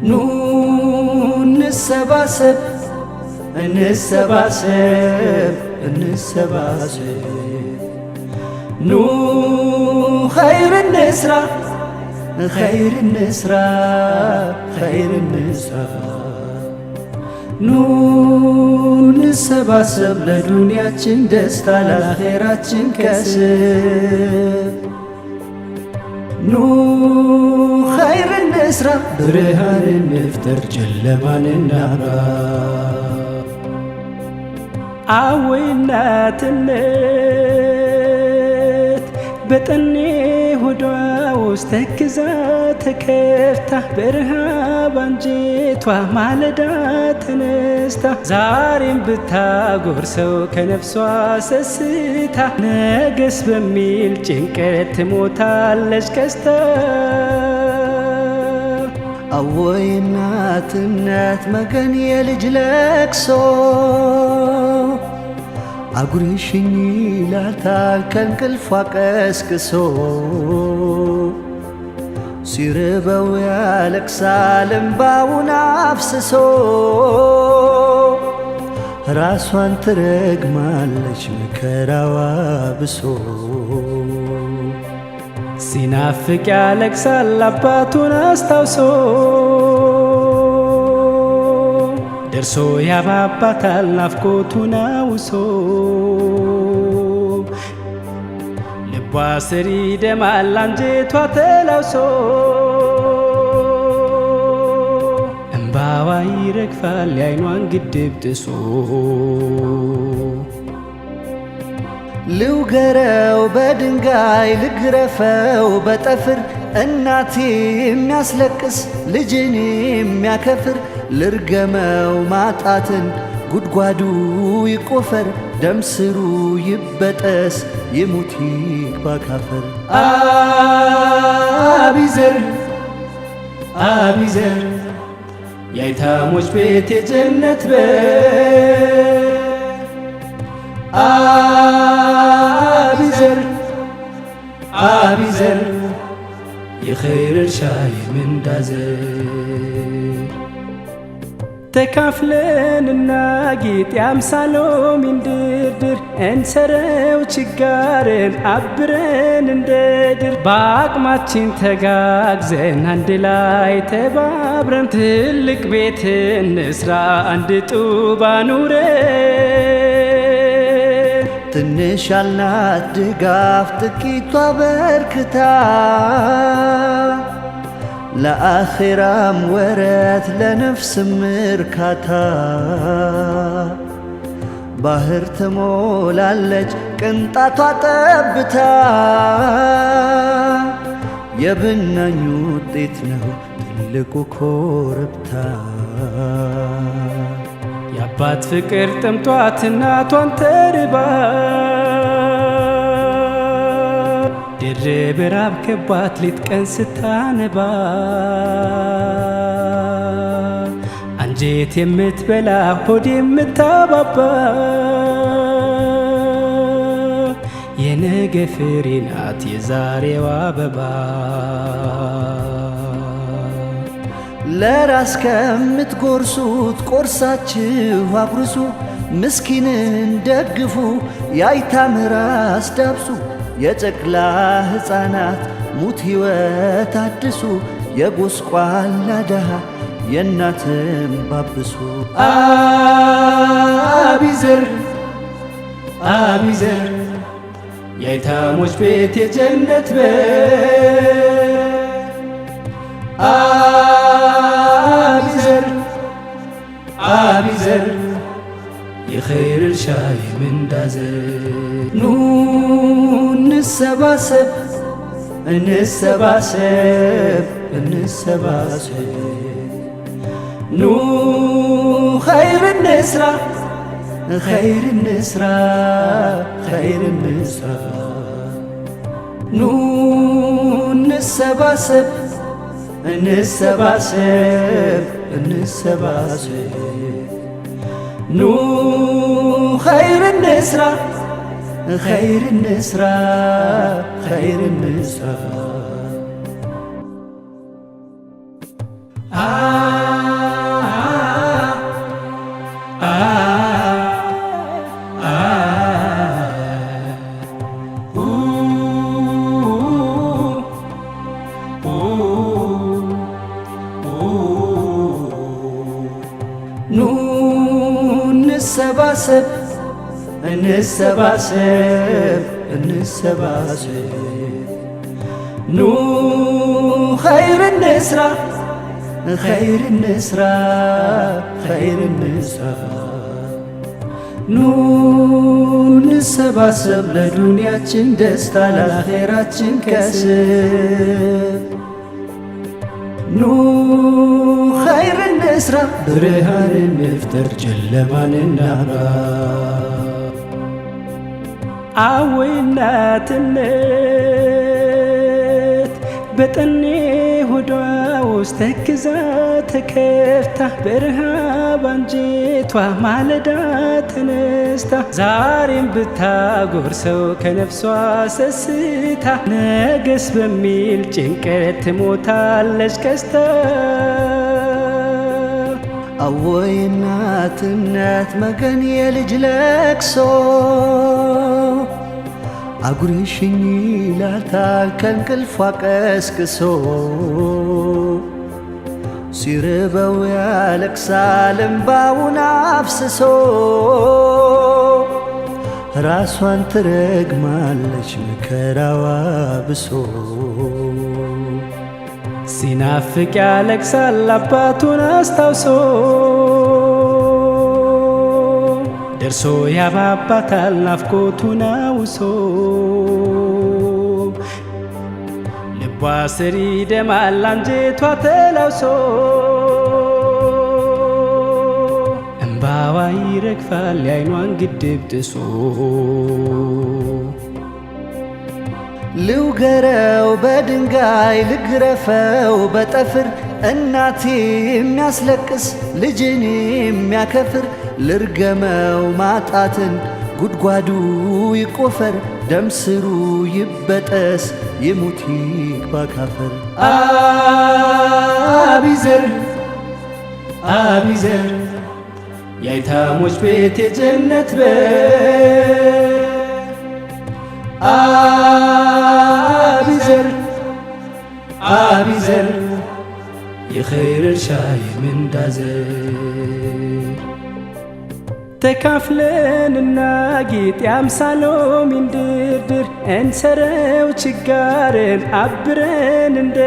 ኑ እንሰባሰብ፣ እንሰባሰብ፣ እንሰባሰብ፣ ኑ ኸይር እንስራ፣ ኸይር እንስራ፣ ኸይር እንስራ። ኑ እንሰባሰብ፣ ለዱንያችን ደስታ፣ ለአኼራችን ከስብ። ኑ ኸይር እንስራ፣ ብርሃን እንፍጠር፣ ጨለማን እናብራ። አወይ እናትነት፣ በጠኔ ሆዷ ውስጥ ተክዛ ተከፍታ፣ በረሃብ አንጀቷ ማለዳ ተነስታ፣ ዛሬም ብታጎርሰው ከነፍሷ ሰስታ፣ ነገስ በሚል ጭንቀት ትሞታለች ከስታ። አወይ እናትነት፣ መገን የልጅ ለቅሶ፣ አጉርሽኝ ይላታል ከእንቅልፏ ቀስቅሶ። ሲርበው ያለቅሳል እምባውን አፍስሶ፣ ራሷን ትረግማለች መከራዋ ብሶ። ሲናፍቅ ያለቅሳል አባቱን አስታውሶ፣ ደርሶ ያባባታል ናፍቆቱን አውሶ። ልቧ ስር ይደማል አንጀቷ ተላውሶ፣ እምባዋ ይረግፋል የአይኗን ግድብ ጥሶ። ልውገረው በድንጋይ፣ ልግረፈው በጠፍር፣ እናቴ የሚያስለቅስ፣ ልጅን የሚያከፍር። ልርገመው ማጣትን፣ ጉድጓዱ ይቆፈር፣ ደም ስሩ ይበጠስ፣ ይሙት ይግባ ካፈር። አቢዘር፣ አቢዘር፣ የአይታሞች ቤት የጀነት በር። አቢዘር፣ አቢዘር፣ የኸይር እርሻ የምንዳ ዘር። ተካፍለን እናጌጥ የአምሳ ሎሚን ድርድር፣ እንሰረው ችጋርን አብረን እንደ ድር። በአቅማችን ተጋግዘን፣ አንድ ላይ ተባብረን፣ ትልቅ ቤት እንስራ፣ አንድ ጡብ አኑረን። ትንሽ ያልናት ድጋፍ ጥቂቷ በርክታ፣ ለአኼራም ወረት ለነፍስም እርካታ። ባህር ትሞላለች ቅንጣቷ ጠብታ፣ የብናኙ ውጤት ነው ትልቁ ኮረብታ። የአባት ፍቅር ጠምቷት እናቷን ተርባ፣ ድርብ ራብ ከባት ሌት ቀን ስታነባ፣ አንጀት የምትበላ ሆድ የምታባባ፣ የነገ ፍሬ ናት የዛሬዋ አበባ። ለራስ ከምትጎርሱት ቆርሳችሁ አጉርሱ፣ ምስኪንን ደግፉ፣ የአይታም ራስ ዳብሱ፣ የጨቅላ ሕፃናት ሙት ሕይወት አድሱ፣ የጎስቋላ ድሃ የእናትም ባብሱ። አቢዘር፣ አቢዘር፣ የአይታሞች ቤት የጀነት በር። አቢዘር፣ አቢዘር፣ የኸይር እርሻ የምንዳ ዘር። ኑ እንሰባሰብ፣ እንሰባሰብ፣ እንሰባሰብ፣ ኑ ኸይር እንስራ፣ ኸይር እንስራ፣ ኸይር እንስራ። ኑ እንሰባሰብ፣ እንሰባሰብ፣ እንሰባሰብ፣ ኑ ኸይር እንስራ፣ ኸይር እንስራ፣ ኸይር እንስራ። ኑ እንሰባሰብ፣ እንሰባሰብ፣ እንሰባሰብ፣ ኑ ኸይር እንስራ፣ ኸይር እንስራ፣ ኸይር እንስራ። ኑ እንሰባሰብ ለዱንያችን ደስታ ለአኼራችን ከስብ። ኑ ኸይር እንስራ፣ ብርሃን እንፍጠር፣ ጨለማን እናብራ። አወይ እናትነት፣ በጠኔ ሆዷ ውስጥ ተክዛ ተከፍታ፣ በረሃብ አንጀቷ ማለዳ ተነስታ፣ ዛሬም ብታጎርሰው ከነፍሷ ሰስታ፣ ነገስ በሚል ጭንቀት ትሞታለች ቀስታ። አወይ እናትነት፣ መገን የልጅ ለቅሶ፣ አጉርሽኝ ይላታል ከእንቅልፏ ቀስቅሶ። ሲርበው ያለቅሳል እምባውን አፍስሶ፣ ራሷን ትረግማለች መከራዋ ብሶ። ሲናፍቅ ያለቅሳል አባቱን አስታውሶ፣ ደርሶ ያባባታል ናፍቆቱን አውሶ። ልቧ ስር ይደማል አንጀቷ ተላውሶ፣ እምባዋ ይረግፋል የአይኗን ግድብ ጥሶ። ልውገረው በድንጋይ፣ ልግረፈው በጠፍር፣ እናቴ የሚያስለቅስ ልጅን የሚያከፍር። ልርገመው ማጣትን፣ ጉድጓዱ ይቆፈር፣ ደም ስሩ ይበጠስ፣ ይሙት ይግባ ካፈር። አቢዘር፣ አቢዘር፣ የአይታሞች ቤት የጀነት በር። አቢዘር፣ አቢዘር፣ የኸይር እርሻ የምንዳ ዘር። ተካፍለን እናጌጥ የአምሳ ሎሚን ድርድር፣ እንሰረው ችጋርን አብረን እንደ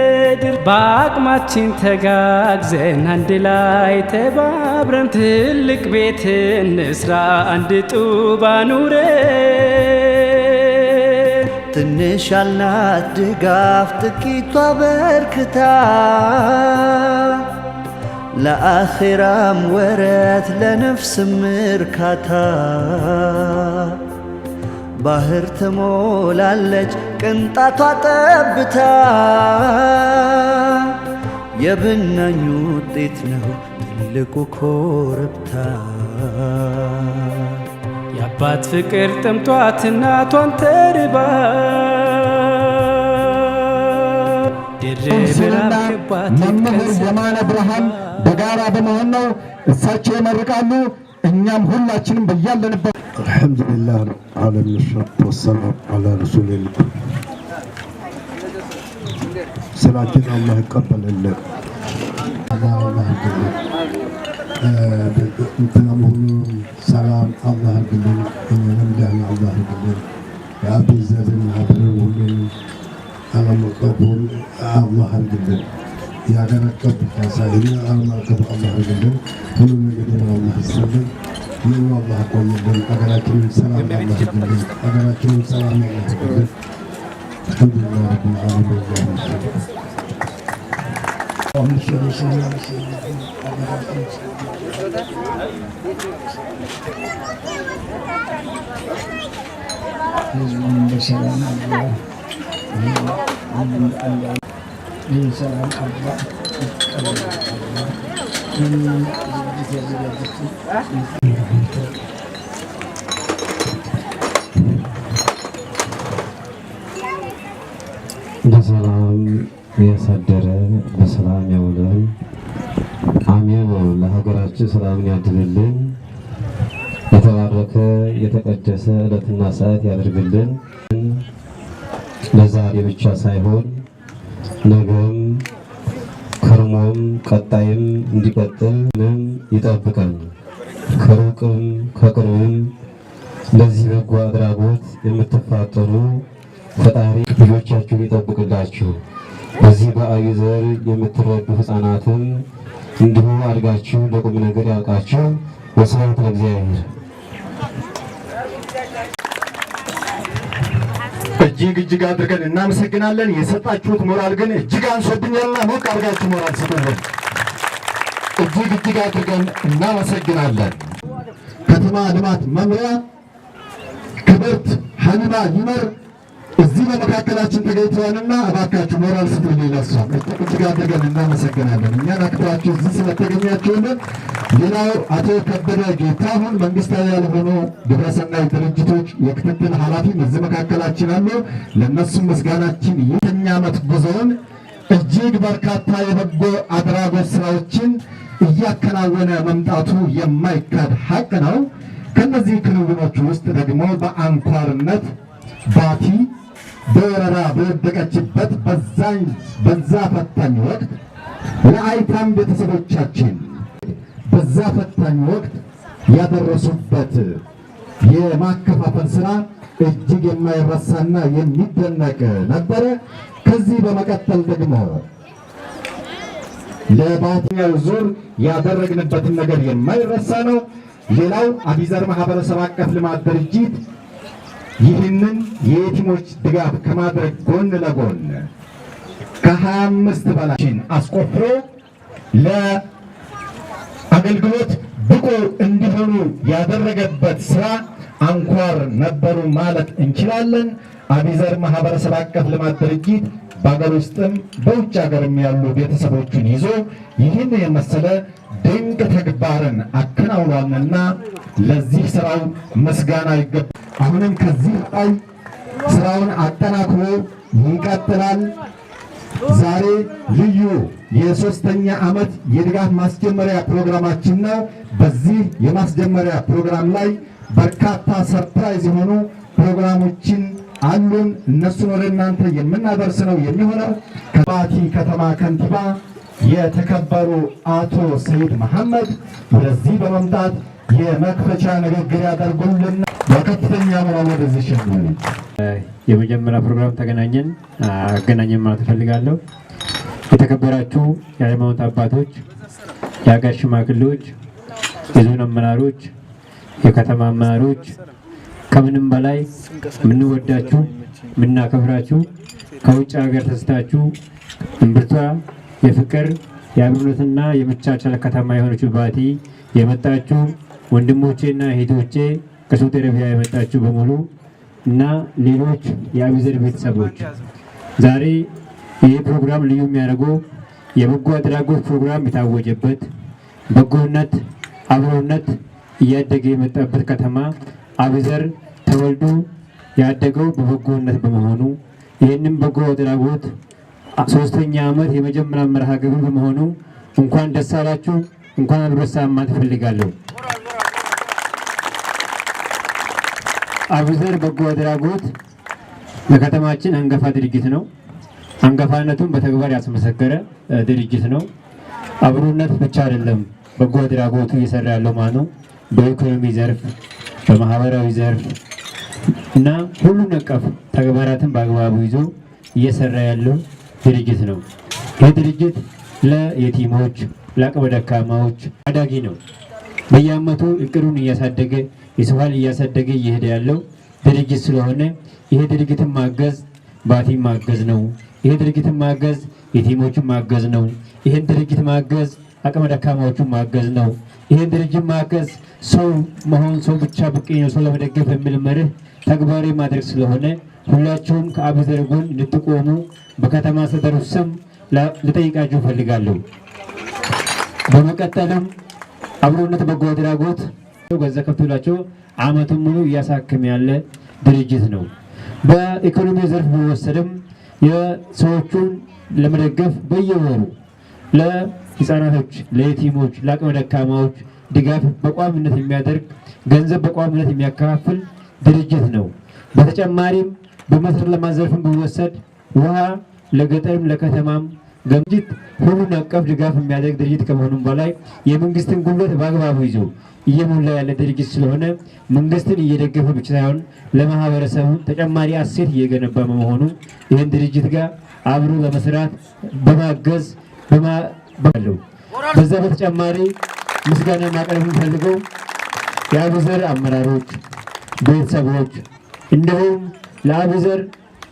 ድር። በአቅማችን ተጋግዘን አንድ ላይ ተባብረን፣ ትልቅ ቤት እንስራ አንድ ጡብ አኑረን። ትንሽ ያልናት ድጋፍ ጥቂቷ በርክታ፣ ለአኼራም ወረት ለነፍስም እርካታ። ባህር ትሞላለች ቅንጣቷ ጠብታ፣ የብናኙ ውጤት ነው ትልቁ ኮረብታ። የአባት ፍቅር ጠምቷት እናቷን ተርባ፣ ድርብ ስልና ራብ ከቧት። መምህር የማነ ብርሃን በጋራ በመሆን ነው። እሳቸው ይመርቃሉ። እኛም ሁላችንም በያለንበት الحمد لله رب العالمين، والصلاة والسلام على رسول الله። ስራችን አላህ ይቀበልልን። አላህ አላህ ይግልን። እንትናም ሁሉ ሰላም አላህ ይግልን። እኛንም ደህና አላህ ይግልን። የአቢዘርን አብረን ሁሉንም ዓለም አቀፉን አላህ ይግልን። የሀገር አቀፍ ብቻ ሳይሆን ዓለም አቀፍ አላህ ይግልን። ሁሉ ነገር አላህ ይስጥልን። እኔም አላህ ቆይልን። ሀገራችንን ሰላም አላህ ያድርግልን። ሀገራችንን ሰላም አላህ ያድርግልን። الحمد لله رب العالمين። اللهم صل وسلم على سيدنا محمد. ህዝቡን በሰላም አላህ ይህን ሰላም አላህ ይቀበል። አላህ ይህንን ዝግጅት ያዘጋጁትን በሰላም ያሳደረን በሰላም ያውለን። አሜን። ለሀገራችን ሰላምን ያድልልን። የተባረከ የተቀደሰ ዕለትና ሰዓት ያደርግልን። ለዛሬ ብቻ ሳይሆን ነገም ከርሞም ቀጣይም እንዲቀጥል ይጠብቀን። ከሩቅም ከቅርብም ለዚህ በጎ አድራጎት የምትፋጠሩ ፈጣሪ ልጆቻችሁን ይጠብቅላችሁ። በዚህ በአቢዘር የምትረዱ ሕፃናትም እንዲሁ አድጋችሁ ለቁም ነገር ያብቃችሁ። ወስብሐት ለእግዚአብሔር። እጅግ እጅግ አድርገን እናመሰግናለን። የሰጣችሁት ሞራል ግን እጅግ አንሶብኛልና ሞቅ አድርጋችሁ ሞራል ስጡልን። እጅግ እጅግ አድርገን እናመሰግናለን። ከተማ ልማት መምሪያ ክብርት ሀሊማ ይመር እዚህ በመካከላችን ተገኝተዋልና እባካችሁ ሞራል ስጡልኝ ለሷ። እጅግ እጅግ አድርገን እናመሰግናለን። እኛን አክብራችሁ እዚህ ስለተገኛችሁልን። ሌላው አቶ ከበደ ጌታሁን መንግስታዊ ያልሆኑ ግብረሰናይ ድርጅቶች የክትትል ኃላፊም እዚህ መካከላችን አሉ። ለእነሱም ምስጋናችን። የተኛ ዓመት ጉዞውን እጅግ በርካታ የበጎ አድራጎት ስራዎችን እያከናወነ መምጣቱ የማይካድ ሀቅ ነው። ከነዚህ ክንውኖች ውስጥ ደግሞ በአንኳርነት ባቲ በወረራ በወደቀችበት በዛ ፈታኝ ወቅት ለአይታም ቤተሰቦቻችን በዛ ፈታኝ ወቅት ያደረሱበት የማከፋፈል ስራ እጅግ የማይረሳና የሚደነቅ ነበረ። ከዚህ በመቀጠል ደግሞ ለባቲኛው ዙር ያደረግንበትን ነገር የማይረሳ ነው። ሌላው አቢዘር ማህበረሰብ አቀፍ ልማት ድርጅት ይህንን የየቲሞች ድጋፍ ከማድረግ ጎን ለጎን ከ25 በላይ አስቆፍሮ ለአገልግሎት ብቁ እንዲሆኑ ያደረገበት ስራ አንኳር ነበሩ ማለት እንችላለን። አቢዘር ማህበረሰብ አቀፍ ልማት ድርጅት በሀገር ውስጥም በውጭ ሀገርም ያሉ ቤተሰቦቹን ይዞ ይህን የመሰለ ድንቅ ተግባርን አከናውኗልና ለዚህ ስራው ምስጋና ይገባል። አሁንም ከዚህ በላይ ስራውን አጠናክሮ ይቀጥላል። ዛሬ ልዩ የሶስተኛ ዓመት የድጋፍ ማስጀመሪያ ፕሮግራማችን ነው። በዚህ የማስጀመሪያ ፕሮግራም ላይ በርካታ surprise የሆኑ ፕሮግራሞችን አሉን። እነሱን ወደ እናንተ የምናደርስ ነው የሚሆነው። ከባቲ ከተማ ከንቲባ የተከበሩ አቶ ሰይድ መሐመድ ወደዚህ በመምጣት የመክፈቻ ንግግር ያደርጉልን። በከፍተኛ ሞራል ወደዚህ ሸኙ። የመጀመሪያ ፕሮግራም ተገናኘን አገናኘን ማለት እፈልጋለሁ። የተከበራችሁ የሃይማኖት አባቶች፣ የሀገር ሽማግሌዎች፣ የዞን አመራሮች፣ የከተማ አመራሮች፣ ከምንም በላይ የምንወዳችሁ የምናከብራችሁ ከውጭ ሀገር ተስታችሁ እምብርቷ የፍቅር የአብሮነትና የመቻቻል ከተማ የሆነችው ባቲ የመጣችሁ ወንድሞቼና እህቶቼ ከሳውዲ አረቢያ የመጣችሁ በሙሉ እና ሌሎች የአቢዘር ቤተሰቦች፣ ዛሬ ይህ ፕሮግራም ልዩ የሚያደርገው የበጎ አድራጎት ፕሮግራም የታወጀበት፣ በጎነት አብሮነት እያደገ የመጣበት ከተማ፣ አቢዘር ተወልዶ ያደገው በበጎነት በመሆኑ ይህንም በጎ አድራጎት ሶስተኛ ዓመት የመጀመሪያ መርሃ ግብር በመሆኑ እንኳን ደስ አላችሁ፣ እንኳን አብሮ ማለት እፈልጋለሁ። አቢዘር በጎ አድራጎት ለከተማችን አንጋፋ ድርጅት ነው። አንጋፋነቱን በተግባር ያስመሰከረ ድርጅት ነው። አብሮነት ብቻ አይደለም በጎ አድራጎቱ እየሰራ ያለው ማለት ነው። በኢኮኖሚ ዘርፍ፣ በማህበራዊ ዘርፍ እና ሁሉን አቀፍ ተግባራትን በአግባቡ ይዞ እየሰራ ያለው ድርጅት ነው። ይህ ድርጅት ለየቲሞች፣ ለአቅመ ደካማዎች አዳጊ ነው። በየዓመቱ እቅዱን እያሳደገ፣ የሰው ኃይል እያሳደገ እየሄደ ያለው ድርጅት ስለሆነ ይሄ ድርጅትን ማገዝ ባቲን ማገዝ ነው። ይሄ ድርጅትን ማገዝ የቲሞችን ማገዝ ነው። ይሄን ድርጅት ማገዝ አቅመ ደካማዎቹን ማገዝ ነው። ይሄን ድርጅት ማገዝ ሰው መሆን፣ ሰው ብቻ በቂ ነው፣ ሰው ለመደገፍ የሚል መርህ ተግባራዊ ማድረግ ስለሆነ ሁላችሁም ከአቢዘር ጎን እንድትቆሙ በከተማ አስተዳደሩ ስም ልጠይቃችሁ እፈልጋለሁ። በመቀጠልም አብሮነት በጎ አድራጎት ገንዘብ ከፍቶላቸው ዓመቱን ሙሉ እያሳከመ ያለ ድርጅት ነው። በኢኮኖሚ ዘርፍ ቢወሰድም የሰዎቹን ለመደገፍ በየወሩ ለህፃናቶች፣ ለየቲሞች፣ ለአቅመ ደካማዎች ድጋፍ በቋሚነት የሚያደርግ፣ ገንዘብ በቋሚነት የሚያከፋፍል ድርጅት ነው። በተጨማሪም በመሰረተ ልማት ዘርፍም ቢወሰድ ውሃ ለገጠርም ለከተማም ገምጅት ሁሉን አቀፍ ድጋፍ የሚያደርግ ድርጅት ከመሆኑም በላይ የመንግስትን ጉልበት በአግባቡ ይዞ እየሞላ ያለ ድርጅት ስለሆነ መንግስትን እየደገፈ ብቻ ሳይሆን ለማህበረሰቡ ተጨማሪ asset እየገነባ በመሆኑ ይህን ድርጅት ጋር አብሮ ለመስራት በማገዝ ባለው። በዛ በተጨማሪ ምስጋና ማቅረብ የምፈልገው የአቢዘር አመራሮች፣ ቤተሰቦች እንዲሁም ለአቢዘር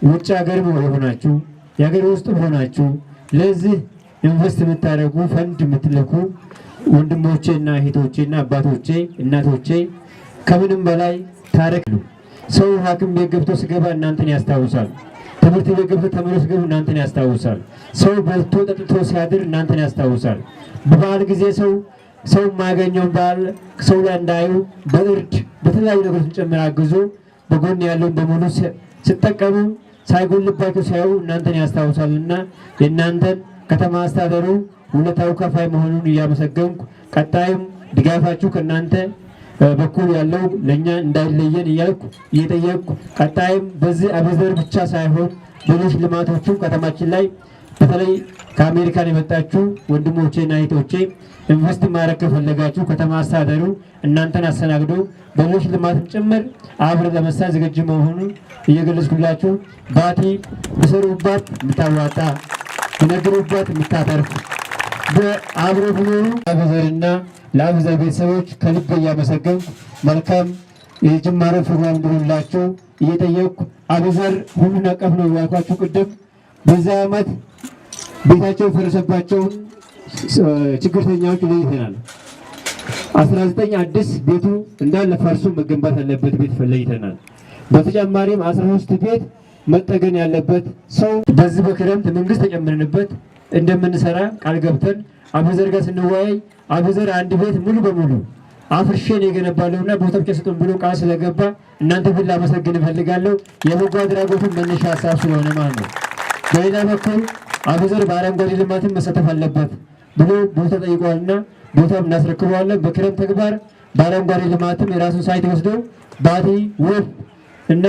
ውጭ ሀገርም የሆናችሁ የሀገር ውስጥም ሆናችሁ ለዚህ invest የምታደርጉ፣ ፈንድ የምትልኩ ወንድሞቼ እና እህቶቼ እና አባቶቼ እናቶቼ፣ ከምንም በላይ ታሪክ ሰው ሐኪም ቤት ገብቶ ሲገባ እናንተን ያስታውሳል። ትምህርት ቤት ገብቶ ተምሮ ሲገቡ እናንተን ያስታውሳል። ሰው በልቶ ጠጥቶ ሲያድር እናንተን ያስታውሳል። በበዓል ጊዜ ሰው ሰው የማያገኘውን በዓል ሰው ላይ እንዳዩ በእርድ በተለያዩ ነገሮች ጭምር አግዞ በጎን ያለውን በሙሉ ሲጠቀሙ ሳይጎልባቸው ሲያዩ እናንተን ያስታውሳልና የእናንተን ከተማ አስተዳደሩ ውለታው ከፋይ መሆኑን እያመሰገንኩ ቀጣይም ድጋፋችሁ ከእናንተ በኩል ያለው ለእኛ እንዳይለየን እያልኩ እየጠየቅኩ፣ ቀጣይም በዚህ አቢዘር ብቻ ሳይሆን ሌሎች ልማቶቹም ከተማችን ላይ በተለይ ከአሜሪካን የመጣችሁ ወንድሞቼና እህቶቼ invest ማድረግ ከፈለጋችሁ ከተማ አስተዳደሩ እናንተን አስተናግዶ በሌሎች ልማትም ጭምር አብረን ለመስራት ዝግጁ መሆኑን እየገለጽኩላችሁ፣ ባቲ ቢሰሩባት የምታዋጣ፣ ቢነግዱባት የምታተርፍ፣ አብሮ ቢኖሩ አቢዘርና ለአቢዘር ቤተሰቦች ከልብ እያመሰገንኩ መልካም የጅማሬ ፕሮግራም እንዲሆንላችሁ እየጠየቅኩ፣ አቢዘር ሁሉን አቀፍ ነው ያልኳችሁ ቅድም በዛ ዓመት ቤታቸው የፈረሰባቸውን ችግርተኛዎች ለይተናል። 19 አዲስ ቤቱ እንዳለ ፈርሶ መገንባት ያለበት ቤት ለይተናል። በተጨማሪም 13 ቤት መጠገን ያለበት ሰው በዚህ በክረምት መንግስት ተጨምረንበት እንደምንሰራ ቃል ገብተን አቢዘር ጋር ስንወያይ አቢዘር አንድ ቤት ሙሉ በሙሉ አፍርሼን የገነባለሁና ቦታ ብቻ ስጡን ብሎ ቃል ስለገባ እናንተ ሁሉ ላመሰግን እፈልጋለሁ። የበጎ አድራጎቱን መነሻ ሀሳብ ስለሆነ ማለት ነው። በሌላ በኩል አቢዘር በአረንጓዴ ልማትን መሳተፍ አለበት ብሎ ቦታ ጠይቋልና ቦታም እናስረክበዋለን። በክረምት ተግባር በአረንጓዴ ልማትም የራሱን site ወስዶ ባቲ ውብ እና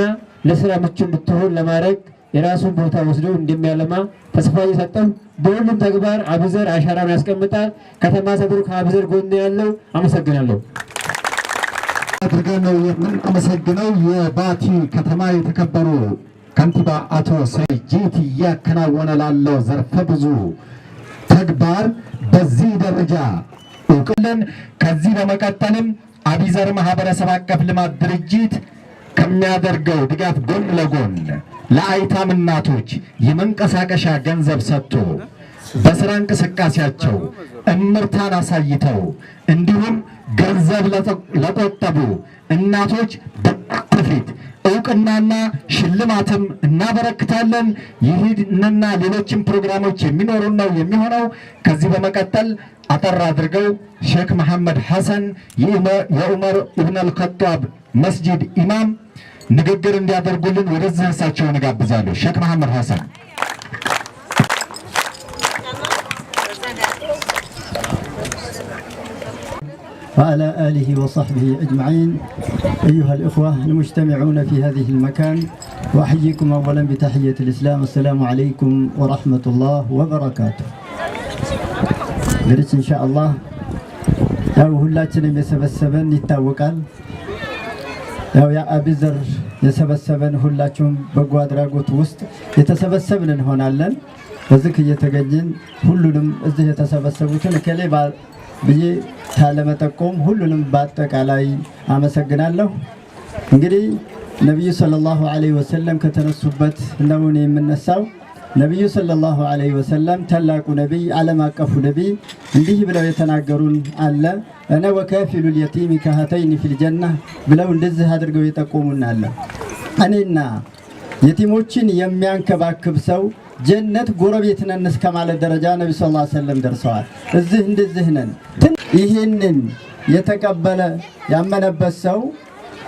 ለስራ ምቹ እንድትሆን ለማድረግ የራሱን ቦታ ወስዶ እንደሚያለማ ተስፋ እየሰጠው በሁሉም ተግባር አቢዘር አሻራውን ያስቀምጣል። ከተማ አስተዳደሩ ከአቢዘር ጎን ያለው። አመሰግናለሁ። አድርገን ነው የምናመሰግነው። የባቲ ከተማ የተከበሩ ከንቲባ አቶ ሰይድ እያከናወነ ላለው ዘርፈ ብዙ ተግባር በዚህ ደረጃ እውቅልን። ከዚህ በመቀጠልም አቢዘር ማህበረሰብ አቀፍ ልማት ድርጅት ከሚያደርገው ድጋፍ ጎን ለጎን ለአይታም እናቶች የመንቀሳቀሻ ገንዘብ ሰጥቶ በስራ እንቅስቃሴያቸው እምርታን አሳይተው እንዲሁም ገንዘብ ለቆጠቡ እናቶች በፊት እውቅናና ሽልማትም እናበረክታለን። ይህንና ሌሎችም ፕሮግራሞች የሚኖሩ ነው የሚሆነው። ከዚህ በመቀጠል አጠር አድርገው ሼክ መሐመድ ሐሰን የዑመር ኢብን አልኸጣብ መስጂድ ኢማም ንግግር እንዲያደርጉልን ወደዚህ እርሳቸውን እጋብዛለሁ። ሼክ መሐመድ ሐሰን። وعلى آله وصحبه أجمعين. أيها الإخوة المجتمعون في هذه المكان، وأحييكم أولا بتحية الإسلام، السلام عليكم ورحمة الله وبركاته። እንግዲህ ኢንሻአላህ ያው ሁላችንም የሰበሰበን ይታወቃል። ያው የአቢዘር የሰበሰበን ሁላችሁም በጎ አድራጎት ውስጥ የተሰበሰብን እንሆናለን። በዚህ እየተገኘን ሁሉንም እዚህ የተሰበሰቡትን እከሌ ብዬ ታለመጠቆም ሁሉንም በአጠቃላይ አመሰግናለሁ። እንግዲህ ነቢዩ ሰለላሁ ዐለይሂ ወሰለም ከተነሱበት ነው እኔ የምነሳው። ነቢዩ ሰለላሁ ዐለይሂ ወሰለም ታላቁ ነቢይ፣ ዓለም አቀፉ ነቢይ እንዲህ ብለው የተናገሩን አለ። أنا وكافل اليتيم كهاتين في الجنة ብለው እንደዚህ አድርገው የጠቆሙን አለ። እኔና የቲሞችን የሚያንከባክብ ሰው ጀነት ጎረቤት ነን እስከ ማለት ደረጃ ነቢ ሰለላሁ ዐለይሂ ወሰለም ደርሰዋል። እዚህ እንደዚህ ነን። ይህንን የተቀበለ ያመነበት ሰው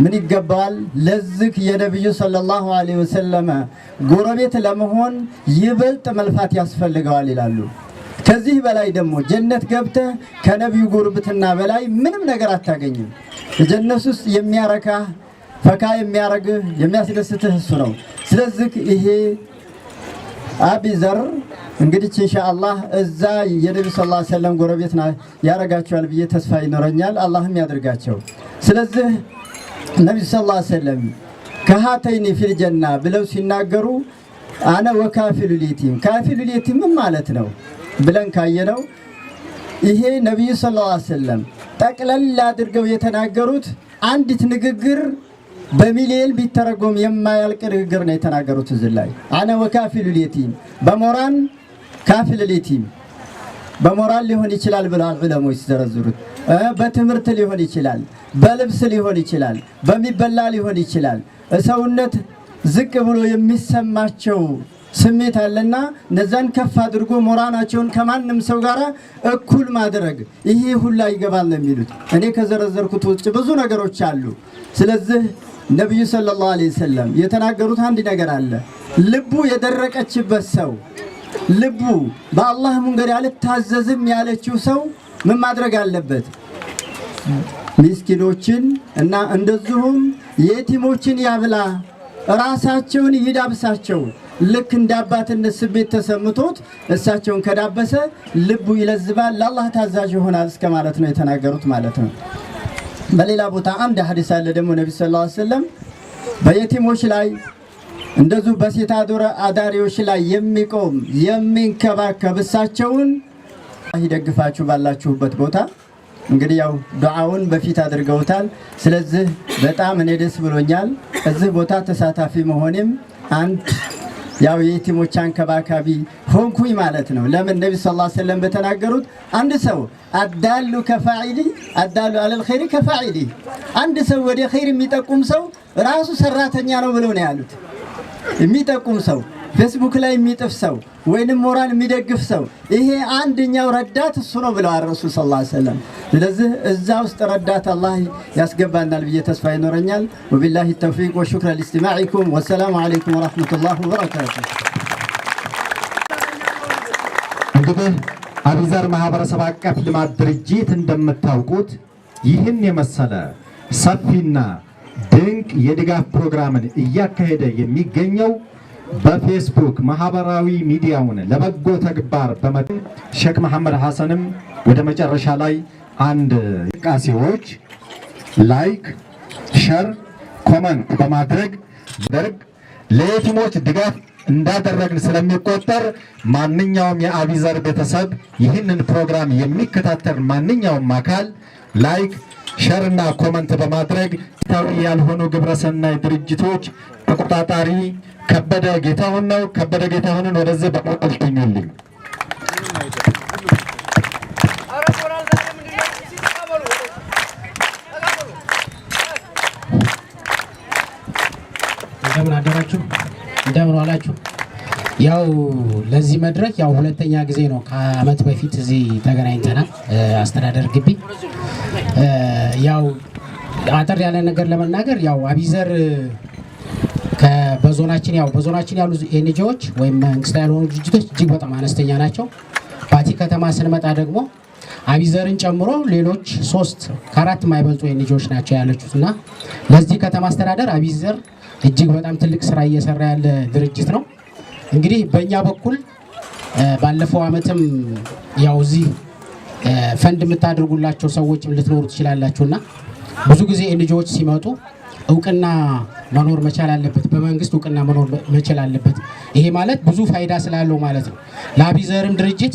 ምን ይገባዋል? ለዚህ የነቢዩ ሰለላሁ ዐለይሂ ወሰለም ጎረቤት ለመሆን ይበልጥ መልፋት ያስፈልገዋል ይላሉ። ከዚህ በላይ ደግሞ ጀነት ገብተህ ከነቢዩ ጉርብትና በላይ ምንም ነገር አታገኝም። ጀነት ውስጥ የሚያረካህ፣ ፈካ የሚያረግህ፣ የሚያስደስትህ እሱ ነው። ስለዚህ ይሄ አቢዘር እንግዲህ ኢንሻአላህ እዛ የነቢ ሰለላሁ ዐለይሂ ወሰለም ጎረቤት ያረጋቸዋል ብዬ ተስፋ ይኖረኛል። አላህም ያድርጋቸው። ስለዚህ ነቢ ሰለላሁ ዐለይሂ ወሰለም كهاتين في الجنة ብለው ሲናገሩ أنا وكافل اليتيم፣ كافل اليتيم ምን ማለት ነው ብለን ካየነው ይሄ ነቢዩ ሰለላሁ ዐለይሂ ወሰለም ጠቅለል አድርገው የተናገሩት አንዲት ንግግር በሚሊየን ቢተረጎም የማያልቅ ንግግር ነው የተናገሩት። እዚህ ላይ أنا وكافل اليتيم በሞራል كافل اليتيم በሞራል ሊሆን ይችላል ብለዋል ዑለሞች ሲዘረዝሩት፣ በትምህርት ሊሆን ይችላል፣ በልብስ ሊሆን ይችላል፣ በሚበላ ሊሆን ይችላል። ሰውነት ዝቅ ብሎ የሚሰማቸው ስሜት አለና እነዛን ከፍ አድርጎ ሞራናቸውን ከማንም ሰው ጋር እኩል ማድረግ ይሄ ሁላ ይገባል ነው የሚሉት። እኔ ከዘረዘርኩት ውጭ ብዙ ነገሮች አሉ። ስለዚህ ነቢዩ ሰለላሁ ዐለይሂ ወሰለም የተናገሩት አንድ ነገር አለ። ልቡ የደረቀችበት ሰው፣ ልቡ በአላህ መንገድ አልታዘዝም ያለችው ሰው ምን ማድረግ አለበት? ምስኪኖችን እና እንደዚሁም የቲሞችን ያብላ፣ ራሳቸውን ይዳብሳቸው። ልክ እንደ አባትነት ስሜት ተሰምቶት እሳቸውን ከዳበሰ ልቡ ይለዝባል፣ ለአላህ ታዛዥ ይሆናል እስከ ማለት ነው የተናገሩት ማለት ነው። በሌላ ቦታ አንድ ሐዲስ አለ ደግሞ ነቢ ሰለላሁ ዐለይሂ ወሰለም በየቲሞች ላይ እንደዚሁ በሴት አዳሪዎች ላይ የሚቆም፣ የሚንከባከብ እሳቸውን ይደግፋችሁ ባላችሁበት ቦታ። እንግዲህ ያው ዱዓውን በፊት አድርገውታል። ስለዚህ በጣም እኔ ደስ ብሎኛል። እዚህ ቦታ ተሳታፊ መሆኔም አንድ ያው የየቲሞች አንከባካቢ ሆንኩኝ ማለት ነው። ለምን ነቢ ሰለላሁ ዐለይሂ ወሰለም በተናገሩት አንድ ሰው الدال كفاعله، الدال على الخير كفاعله፣ አንድ ሰው ወደ ኸይር የሚጠቁም ሰው ራሱ ሰራተኛ ነው ብለው ነው ያሉት። የሚጠቁም ሰው፣ ፌስቡክ ላይ የሚጥፍ ሰው ወይንም ሞራል የሚደግፍ ሰው ይሄ አንደኛው ረዳት እሱ ነው ብለዋል ረሱል ሰለላሁ ዐለይሂ ወሰለም። ስለዚህ እዛ ውስጥ ረዳት አላህ ያስገባናል ብዬ ተስፋ ይኖረኛል። ወቢላሂ ተውፊቅ ወሹክረ ሊስቲማዒኩም፣ ወሰላሙ ዐለይኩም ወረሕመቱላህ ወበረካቱ። እንግዲህ አቢዘር ማህበረሰብ አቀፍ ልማት ድርጅት እንደምታውቁት ይህን የመሰለ ሰፊና ድንቅ የድጋፍ ፕሮግራምን እያካሄደ የሚገኘው በፌስቡክ ማህበራዊ ሚዲያውን ለበጎ ተግባር በመ ሼክ መሐመድ ሐሰንም ወደ መጨረሻ ላይ አንድ ቃሴዎች like፣ share፣ comment በማድረግ ደርግ ለየቲሞች ድጋፍ እንዳደረግን ስለሚቆጠር ማንኛውም የአቢዘር ቤተሰብ፣ ይህንን ፕሮግራም የሚከታተል ማንኛውም አካል like፣ share እና comment በማድረግ ታዊ ያልሆኑ ግብረሰናይ ድርጅቶች ተቆጣጣሪ ከበደ ጌታሁን ነው። ከበደ ጌታሁንን ወደዚህ በሞራል ሸኙልኝ። እንደምን አደራችሁ፣ እንደምን ዋላችሁ። ያው ለዚህ መድረክ ያው ሁለተኛ ጊዜ ነው። ከአመት በፊት እዚህ ተገናኝተናል አስተዳደር ግቢ። ያው አጠር ያለ ነገር ለመናገር ያው አቢዘር በዞናችን ያሉ NGO ዎች ወይም መንግስታዊ ያልሆኑ ድርጅቶች እጅግ በጣም አነስተኛ ናቸው። ባቲ ከተማ ስንመጣ ደግሞ አቢዘርን ጨምሮ ሌሎች ሶስት ከአራት የማይበልጡ NGO ዎች ናቸው ያለችት እና ለዚህ ከተማ አስተዳደር አቢዘር እጅግ በጣም ትልቅ ስራ እየሰራ ያለ ድርጅት ነው። እንግዲህ በእኛ በኩል ባለፈው አመትም ያው እዚህ ፈንድ የምታደርጉላቸው ሰዎችም ልትኖሩ ትችላላችሁና ብዙ ጊዜ NGO ዎች ሲመጡ እውቅና መኖር መቻል አለበት። በመንግስት እውቅና መኖር መቻል አለበት። ይሄ ማለት ብዙ ፋይዳ ስላለው ማለት ነው። ለአቢዘርም ድርጅት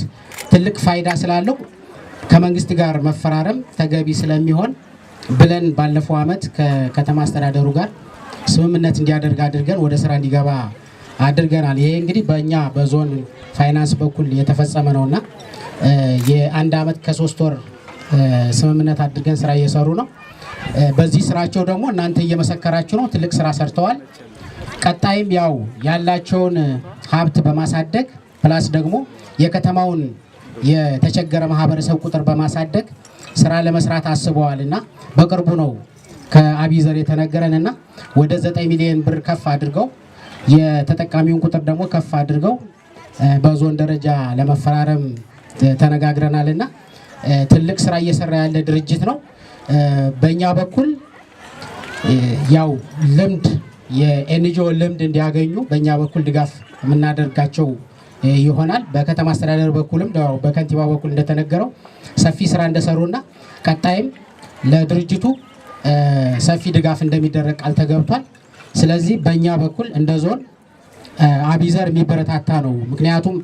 ትልቅ ፋይዳ ስላለው ከመንግስት ጋር መፈራረም ተገቢ ስለሚሆን ብለን ባለፈው ዓመት ከከተማ አስተዳደሩ ጋር ስምምነት እንዲያደርግ አድርገን ወደ ስራ እንዲገባ አድርገናል። ይሄ እንግዲህ በእኛ በዞን ፋይናንስ በኩል የተፈጸመ ነውና የ1 ዓመት ከ3 ወር ስምምነት አድርገን ስራ እየሰሩ ነው። በዚህ ስራቸው ደግሞ እናንተ እየመሰከራችሁ ነው። ትልቅ ስራ ሰርተዋል። ቀጣይም ያው ያላቸውን ሀብት በማሳደግ plus ደግሞ የከተማውን የተቸገረ ማህበረሰብ ቁጥር በማሳደግ ስራ ለመስራት አስበዋልና በቅርቡ ነው ከአቢዘር የተነገረንና ወደ 9 ሚሊዮን ብር ከፍ አድርገው የተጠቃሚውን ቁጥር ደግሞ ከፍ አድርገው በዞን ደረጃ ለመፈራረም ተነጋግረናልና ትልቅ ስራ እየሰራ ያለ ድርጅት ነው። በእኛ በኩል ያው ልምድ የ NGO ልምድ እንዲያገኙ በእኛ በኩል ድጋፍ የምናደርጋቸው ይሆናል። በከተማ አስተዳደር በኩልም በከንቲባ በኩል እንደተነገረው ሰፊ ስራ እንደሰሩና ቀጣይም ለድርጅቱ ሰፊ ድጋፍ እንደሚደረግ ቃል ተገብቷል። ስለዚህ በእኛ በኩል እንደ ዞን አቢዘር የሚበረታታ ነው። ምክንያቱም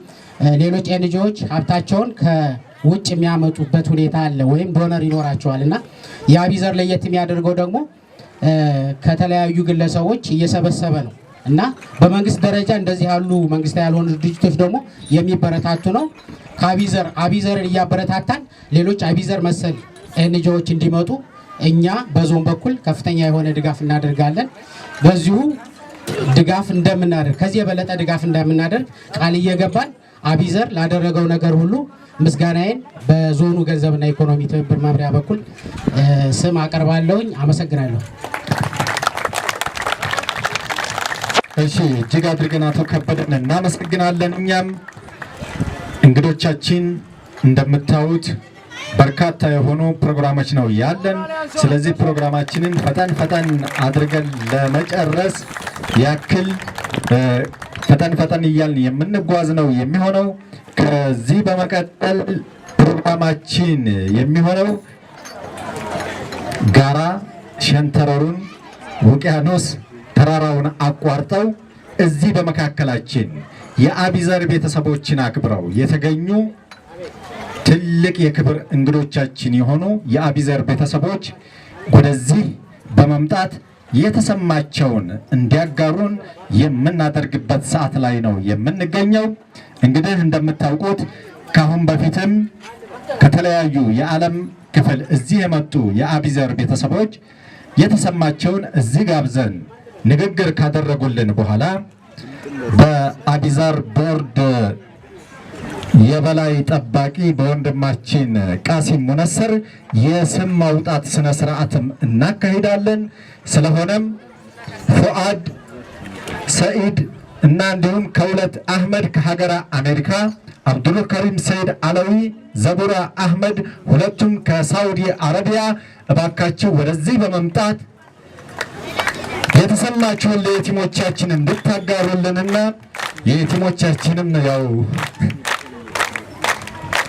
ሌሎች NGO ዎች ሀብታቸውን ከውጭ የሚያመጡበት ሁኔታ አለ ወይም donor ይኖራቸዋል እና የአቢዘር ለየት የሚያደርገው ደግሞ ከተለያዩ ግለሰቦች እየሰበሰበ ነው እና በመንግስት ደረጃ እንደዚህ ያሉ መንግስታዊ ያልሆኑ ድርጅቶች ደግሞ የሚበረታቱ ነው። ከአቢዘር አቢዘርን እያበረታታን ሌሎች አቢዘር መሰል NGO ዎች እንዲመጡ እኛ በዞን በኩል ከፍተኛ የሆነ ድጋፍ እናደርጋለን። በዚሁ ድጋፍ እንደምናደርግ ከዚህ የበለጠ ድጋፍ እንደምናደርግ ቃል እየገባን አቢዘር ላደረገው ነገር ሁሉ ምስጋናዬን በዞኑ ገንዘብና ኢኮኖሚ ትብብር መምሪያ በኩል ስም አቀርባለሁኝ። አመሰግናለሁ። እሺ፣ እጅግ አድርገን አቶ ከበደን እናመሰግናለን። እኛም እንግዶቻችን እንደምታዩት በርካታ የሆኑ ፕሮግራሞች ነው ያለን። ስለዚህ ፕሮግራማችንን ፈጠን ፈጠን አድርገን ለመጨረስ ያክል ፈጠን ፈጠን እያልን የምንጓዝ ነው የሚሆነው። ከዚህ በመቀጠል ፕሮግራማችን የሚሆነው ጋራ ሸንተረሩን ውቅያኖስ ተራራውን አቋርጠው እዚህ በመካከላችን የአቢዘር ቤተሰቦችን አክብረው የተገኙ ትልቅ የክብር እንግዶቻችን የሆኑ የአቢዘር ቤተሰቦች ወደዚህ በመምጣት የተሰማቸውን እንዲያጋሩን የምናደርግበት ሰዓት ላይ ነው የምንገኘው። እንግዲህ እንደምታውቁት ካሁን በፊትም ከተለያዩ የዓለም ክፍል እዚህ የመጡ የአቢዘር ቤተሰቦች የተሰማቸውን እዚህ ጋብዘን ንግግር ካደረጉልን በኋላ በአቢዘር ቦርድ የበላይ ጠባቂ በወንድማችን ቃሲም ሙነስር የስም ማውጣት ስነ ስርዓትም እናካሂዳለን። ስለሆነም ፉአድ ሰኢድ እና እንዲሁም ከሁለት አህመድ ከሀገረ አሜሪካ፣ አብዱልከሪም ሰይድ አለዊ፣ ዘቡራ አህመድ ሁለቱም ከሳውዲ አረቢያ እባካችሁ ወደዚህ በመምጣት የተሰማችሁን ለየቲሞቻችን እንድታጋሩልንና የየቲሞቻችንም ያው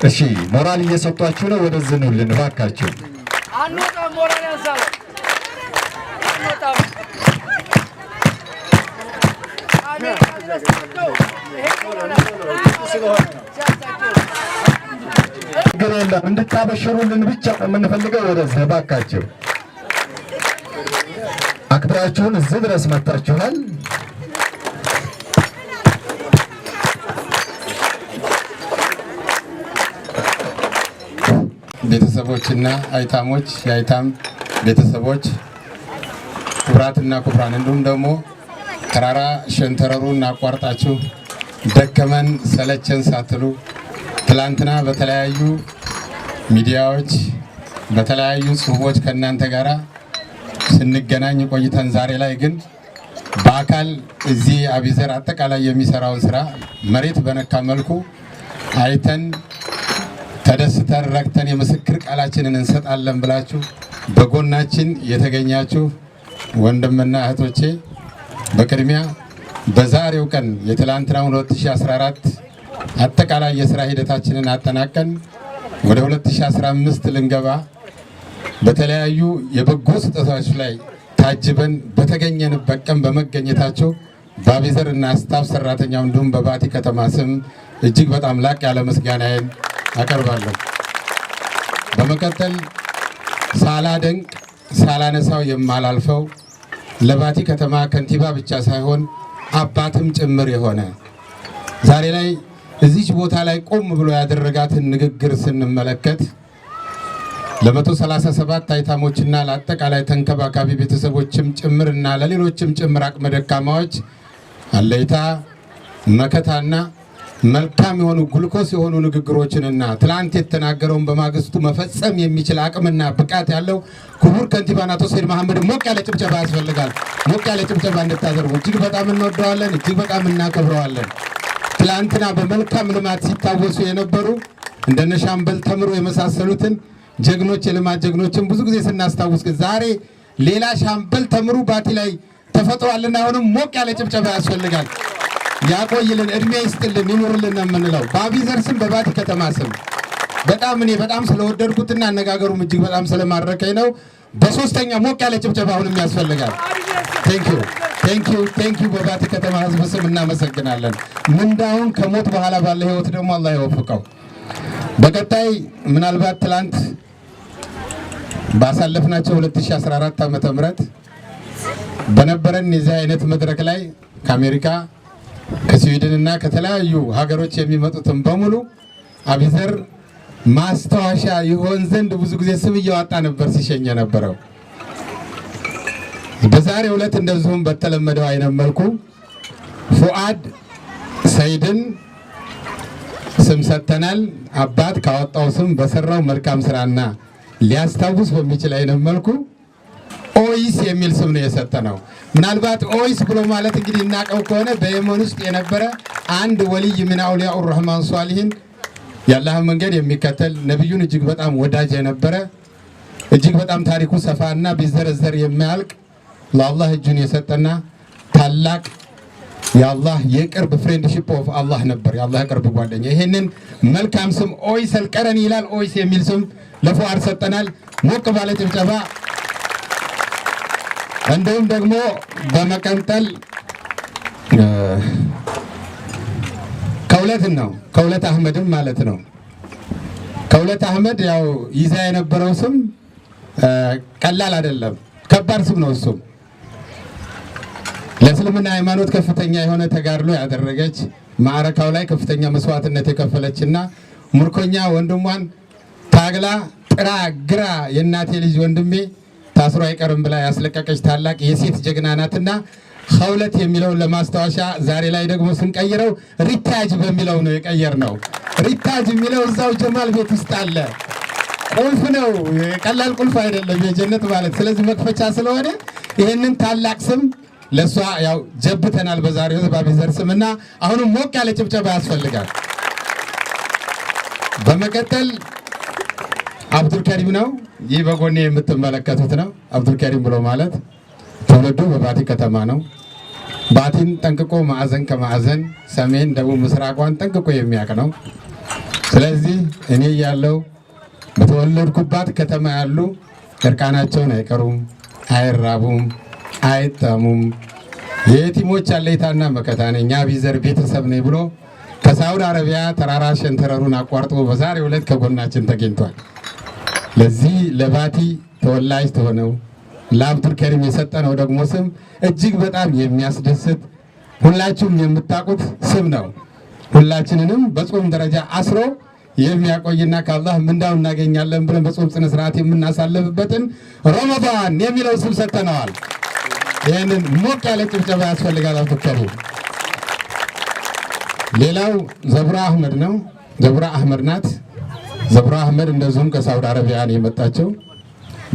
እሺ ሞራል እየሰጧችሁ ነው። ወደዚህ ኑልን እባካችሁ። አንወጣም፣ ሞራል ያንሳል። አንወጣም። አሜሪካ ድረስ መጥተው ይሄ ሞራል ችግር የለም፣ እንድታበሽሩልን ብቻ ነው የምንፈልገው። ወደዚህ እባካችሁ አክብራችሁን እዚህ ድረስ መጥታችኋል። ቤተሰቦችና አይታሞች፣ የአይታም ቤተሰቦች፣ ክቡራትና ክቡራን፣ እንዲሁም ደግሞ ተራራ ሸንተረሩን አቋርጣችሁ ደከመን ሰለቸን ሳትሉ ትላንትና በተለያዩ ሚዲያዎች በተለያዩ ጽሁፎች ከእናንተ ጋራ ስንገናኝ ቆይተን ዛሬ ላይ ግን በአካል እዚህ አቢዘር አጠቃላይ የሚሰራውን ስራ መሬት በነካ መልኩ አይተን ተደስተን ረክተን የምስክር ቃላችንን እንሰጣለን ብላችሁ በጎናችን የተገኛችሁ ወንድምና እህቶቼ፣ በቅድሚያ በዛሬው ቀን የትላንትናውን 2014 አጠቃላይ የስራ ሂደታችንን አጠናቀን ወደ 2015 ልንገባ በተለያዩ የበጎ ስጦታዎች ላይ ታጅበን በተገኘንበት ቀን በመገኘታቸው በአቢዘር እና staff ሰራተኛው እንዲሁም በባቲ ከተማ ስም እጅግ በጣም ላቅ ያለ ምስጋናዬን አቀርባለሁ። በመቀጠል ሳላደንቅ ሳላነሳው የማላልፈው ለባቲ ከተማ ከንቲባ ብቻ ሳይሆን አባትም ጭምር የሆነ፣ ዛሬ ላይ እዚች ቦታ ላይ ቆም ብሎ ያደረጋትን ንግግር ስንመለከት ለ137 አይታሞችና ለአጠቃላይ ተንከባካቢ ቤተሰቦችም ጭምርና ለሌሎችም ጭምር አቅመ ደካማዎች አለይታ መከታና መልካም የሆኑ ግሉኮስ የሆኑ ንግግሮችንና ትላንት የተናገረውን በማግስቱ መፈጸም የሚችል አቅምና ብቃት ያለው ክቡር ከንቲባን አቶ ሰይድ መሐመድ ሞቅ ያለ ጭብጨባ ያስፈልጋል። ሞቅ ያለ ጭብጨባ እንድታደርጉ። እጅግ በጣም እንወደዋለን፣ እጅግ በጣም እናከብረዋለን። ትላንትና በመልካም ልማት ሲታወሱ የነበሩ እንደነ ሻምበል ተምሮ የመሳሰሉትን ጀግኖች፣ የልማት ጀግኖችን ብዙ ጊዜ ስናስታውስ ግን ዛሬ ሌላ ሻምበል ተምሩ ባቲ ላይ ተፈጥሯልና አሁንም ሞቅ ያለ ጭብጨባ ያስፈልጋል። ያቆይልን፣ እድሜ ይስጥልን፣ ይኑርልን ነው የምንለው። በአቢዘር ስም በባቲ ከተማ ስም በጣም እኔ በጣም ስለወደድኩትና አነጋገሩም እጅግ በጣም ስለማረከኝ ነው። በሶስተኛ ሞቅ ያለ ጭብጨባ አሁንም ያስፈልጋል። Thank you, thank you, thank you። በባቲ ከተማ ህዝብ ስም እናመሰግናለን። ምንዳውን ከሞት በኋላ ባለ ህይወት ደግሞ አላህ ይወፍቀው። በቀጣይ ምናልባት ትላንት ባሳለፍናቸው 2014 ዓ.ም. በነበረን የዚህ አይነት መድረክ ላይ ከአሜሪካ፣ ከስዊድን እና ከተለያዩ ሀገሮች የሚመጡትን በሙሉ አቢዘር ማስታወሻ ይሆን ዘንድ ብዙ ጊዜ ስም እያወጣ ነበር ሲሸኝ የነበረው። በዛሬው ዕለት እንደዚሁም በተለመደው አይነት መልኩ ፉአድ ሰይድን ስም ሰጥተናል። አባት ካወጣው ስም በሰራው መልካም ስራና ሊያስታውስ በሚችል አይነት መልኩ ኦይስ የሚል ስም ነው የሰጠነው። ምናልባት ኦይስ ብሎ ማለት እንግዲህ እናውቀው ከሆነ በየመን ውስጥ የነበረ አንድ ولي من أولياء الرحمن الصالحين፣ የአላህን መንገድ የሚከተል፣ ነቢዩን እጅግ በጣም ወዳጅ የነበረ፣ እጅግ በጣም ታሪኩ ሰፋና ቢዘረዘር የማያልቅ፣ ለአላህ እጁን የሰጠና ታላቅ የአላህ የቅርብ friendship of አላህ ነበር፣ የአላህ ቅርብ ጓደኛ። ይሄንን መልካም ስም ኦይስ አልቀረኒ ይላል። ኦይስ የሚል ስም ለፉአድ ሰጠናል። ሞቅ ባለ ጭብጨባ። እንዲሁም ደግሞ በመቀጠል ከውለት ነው፣ ከውለት አህመድም ማለት ነው። ከውለት አህመድ ያው ይዛ የነበረው ስም ቀላል አይደለም፣ ከባድ ስም ነው። እሱም ለእስልምና ሃይማኖት ከፍተኛ የሆነ ተጋድሎ ያደረገች፣ ማዕረካው ላይ ከፍተኛ መስዋዕትነት የከፈለችና ምርኮኛ ወንድሟን ታግላ ጥራ ግራ የእናቴ ልጅ ወንድሜ ታስሮ አይቀርም ብላ ያስለቀቀች ታላቅ የሴት ጀግና ናትና ኸውለት የሚለውን ለማስታወሻ ዛሬ ላይ ደግሞ ስንቀይረው ሪታጅ በሚለው ነው የቀየርነው። ሪታጅ የሚለው እዛው ጀማል ቤት ውስጥ አለ። ቁልፍ ነው፣ ቀላል ቁልፍ አይደለም የጀነት ማለት። ስለዚህ መክፈቻ ስለሆነ ይህንን ታላቅ ስም ለእሷ ያው ጀብተናል በዛሬው በአቢዘር ስም እና አሁንም ሞቅ ያለ ጭብጨባ ያስፈልጋል። በመቀጠል አብዱልከሪም ነው። ይህ በጎኔ የምትመለከቱት ነው። አብዱልከሪም ብሎ ማለት ትውልዱ በባቲ ከተማ ነው። ባቲን ጠንቅቆ ማዕዘን ከማዕዘን ሰሜን፣ ደቡብ፣ ምስራቋን ጠንቅቆ የሚያውቅ ነው። ስለዚህ እኔ ያለው በተወለድኩባት ከተማ ያሉ እርቃናቸውን አይቀሩም፣ አይራቡም፣ አይጠሙም። የየቲሞች አለኝታና መከታ ነኝ፣ አቢዘር ቤተሰብ ነኝ ብሎ ከሳውዲ አረቢያ ተራራ ሸንተረሩን አቋርጦ በዛሬው ዕለት ከጎናችን ተገኝቷል። ለዚህ ለባቲ ተወላጅ ተሆነው ለአብዱል ከሪም የሰጠነው ደግሞ ስም እጅግ በጣም የሚያስደስት ሁላችሁም የምታውቁት ስም ነው። ሁላችንንም በጾም ደረጃ አስሮ የሚያቆይና ከአላህ ምንዳው እናገኛለን ብለን በጾም ስነ ስርዓት የምናሳልፍበትን ረመዳን የሚለው ስም ሰጥተነዋል። ይህንን ሞቅ ያለ ጭብጨባ ያስፈልጋል። አብዱል ከሪም። ሌላው ዘቡራ አህመድ ነው። ዘቡራ አህመድ ናት። ዘቡራ አህመድ እንደዚሁም ከሳውዲ አረቢያ ነው የመጣቸው።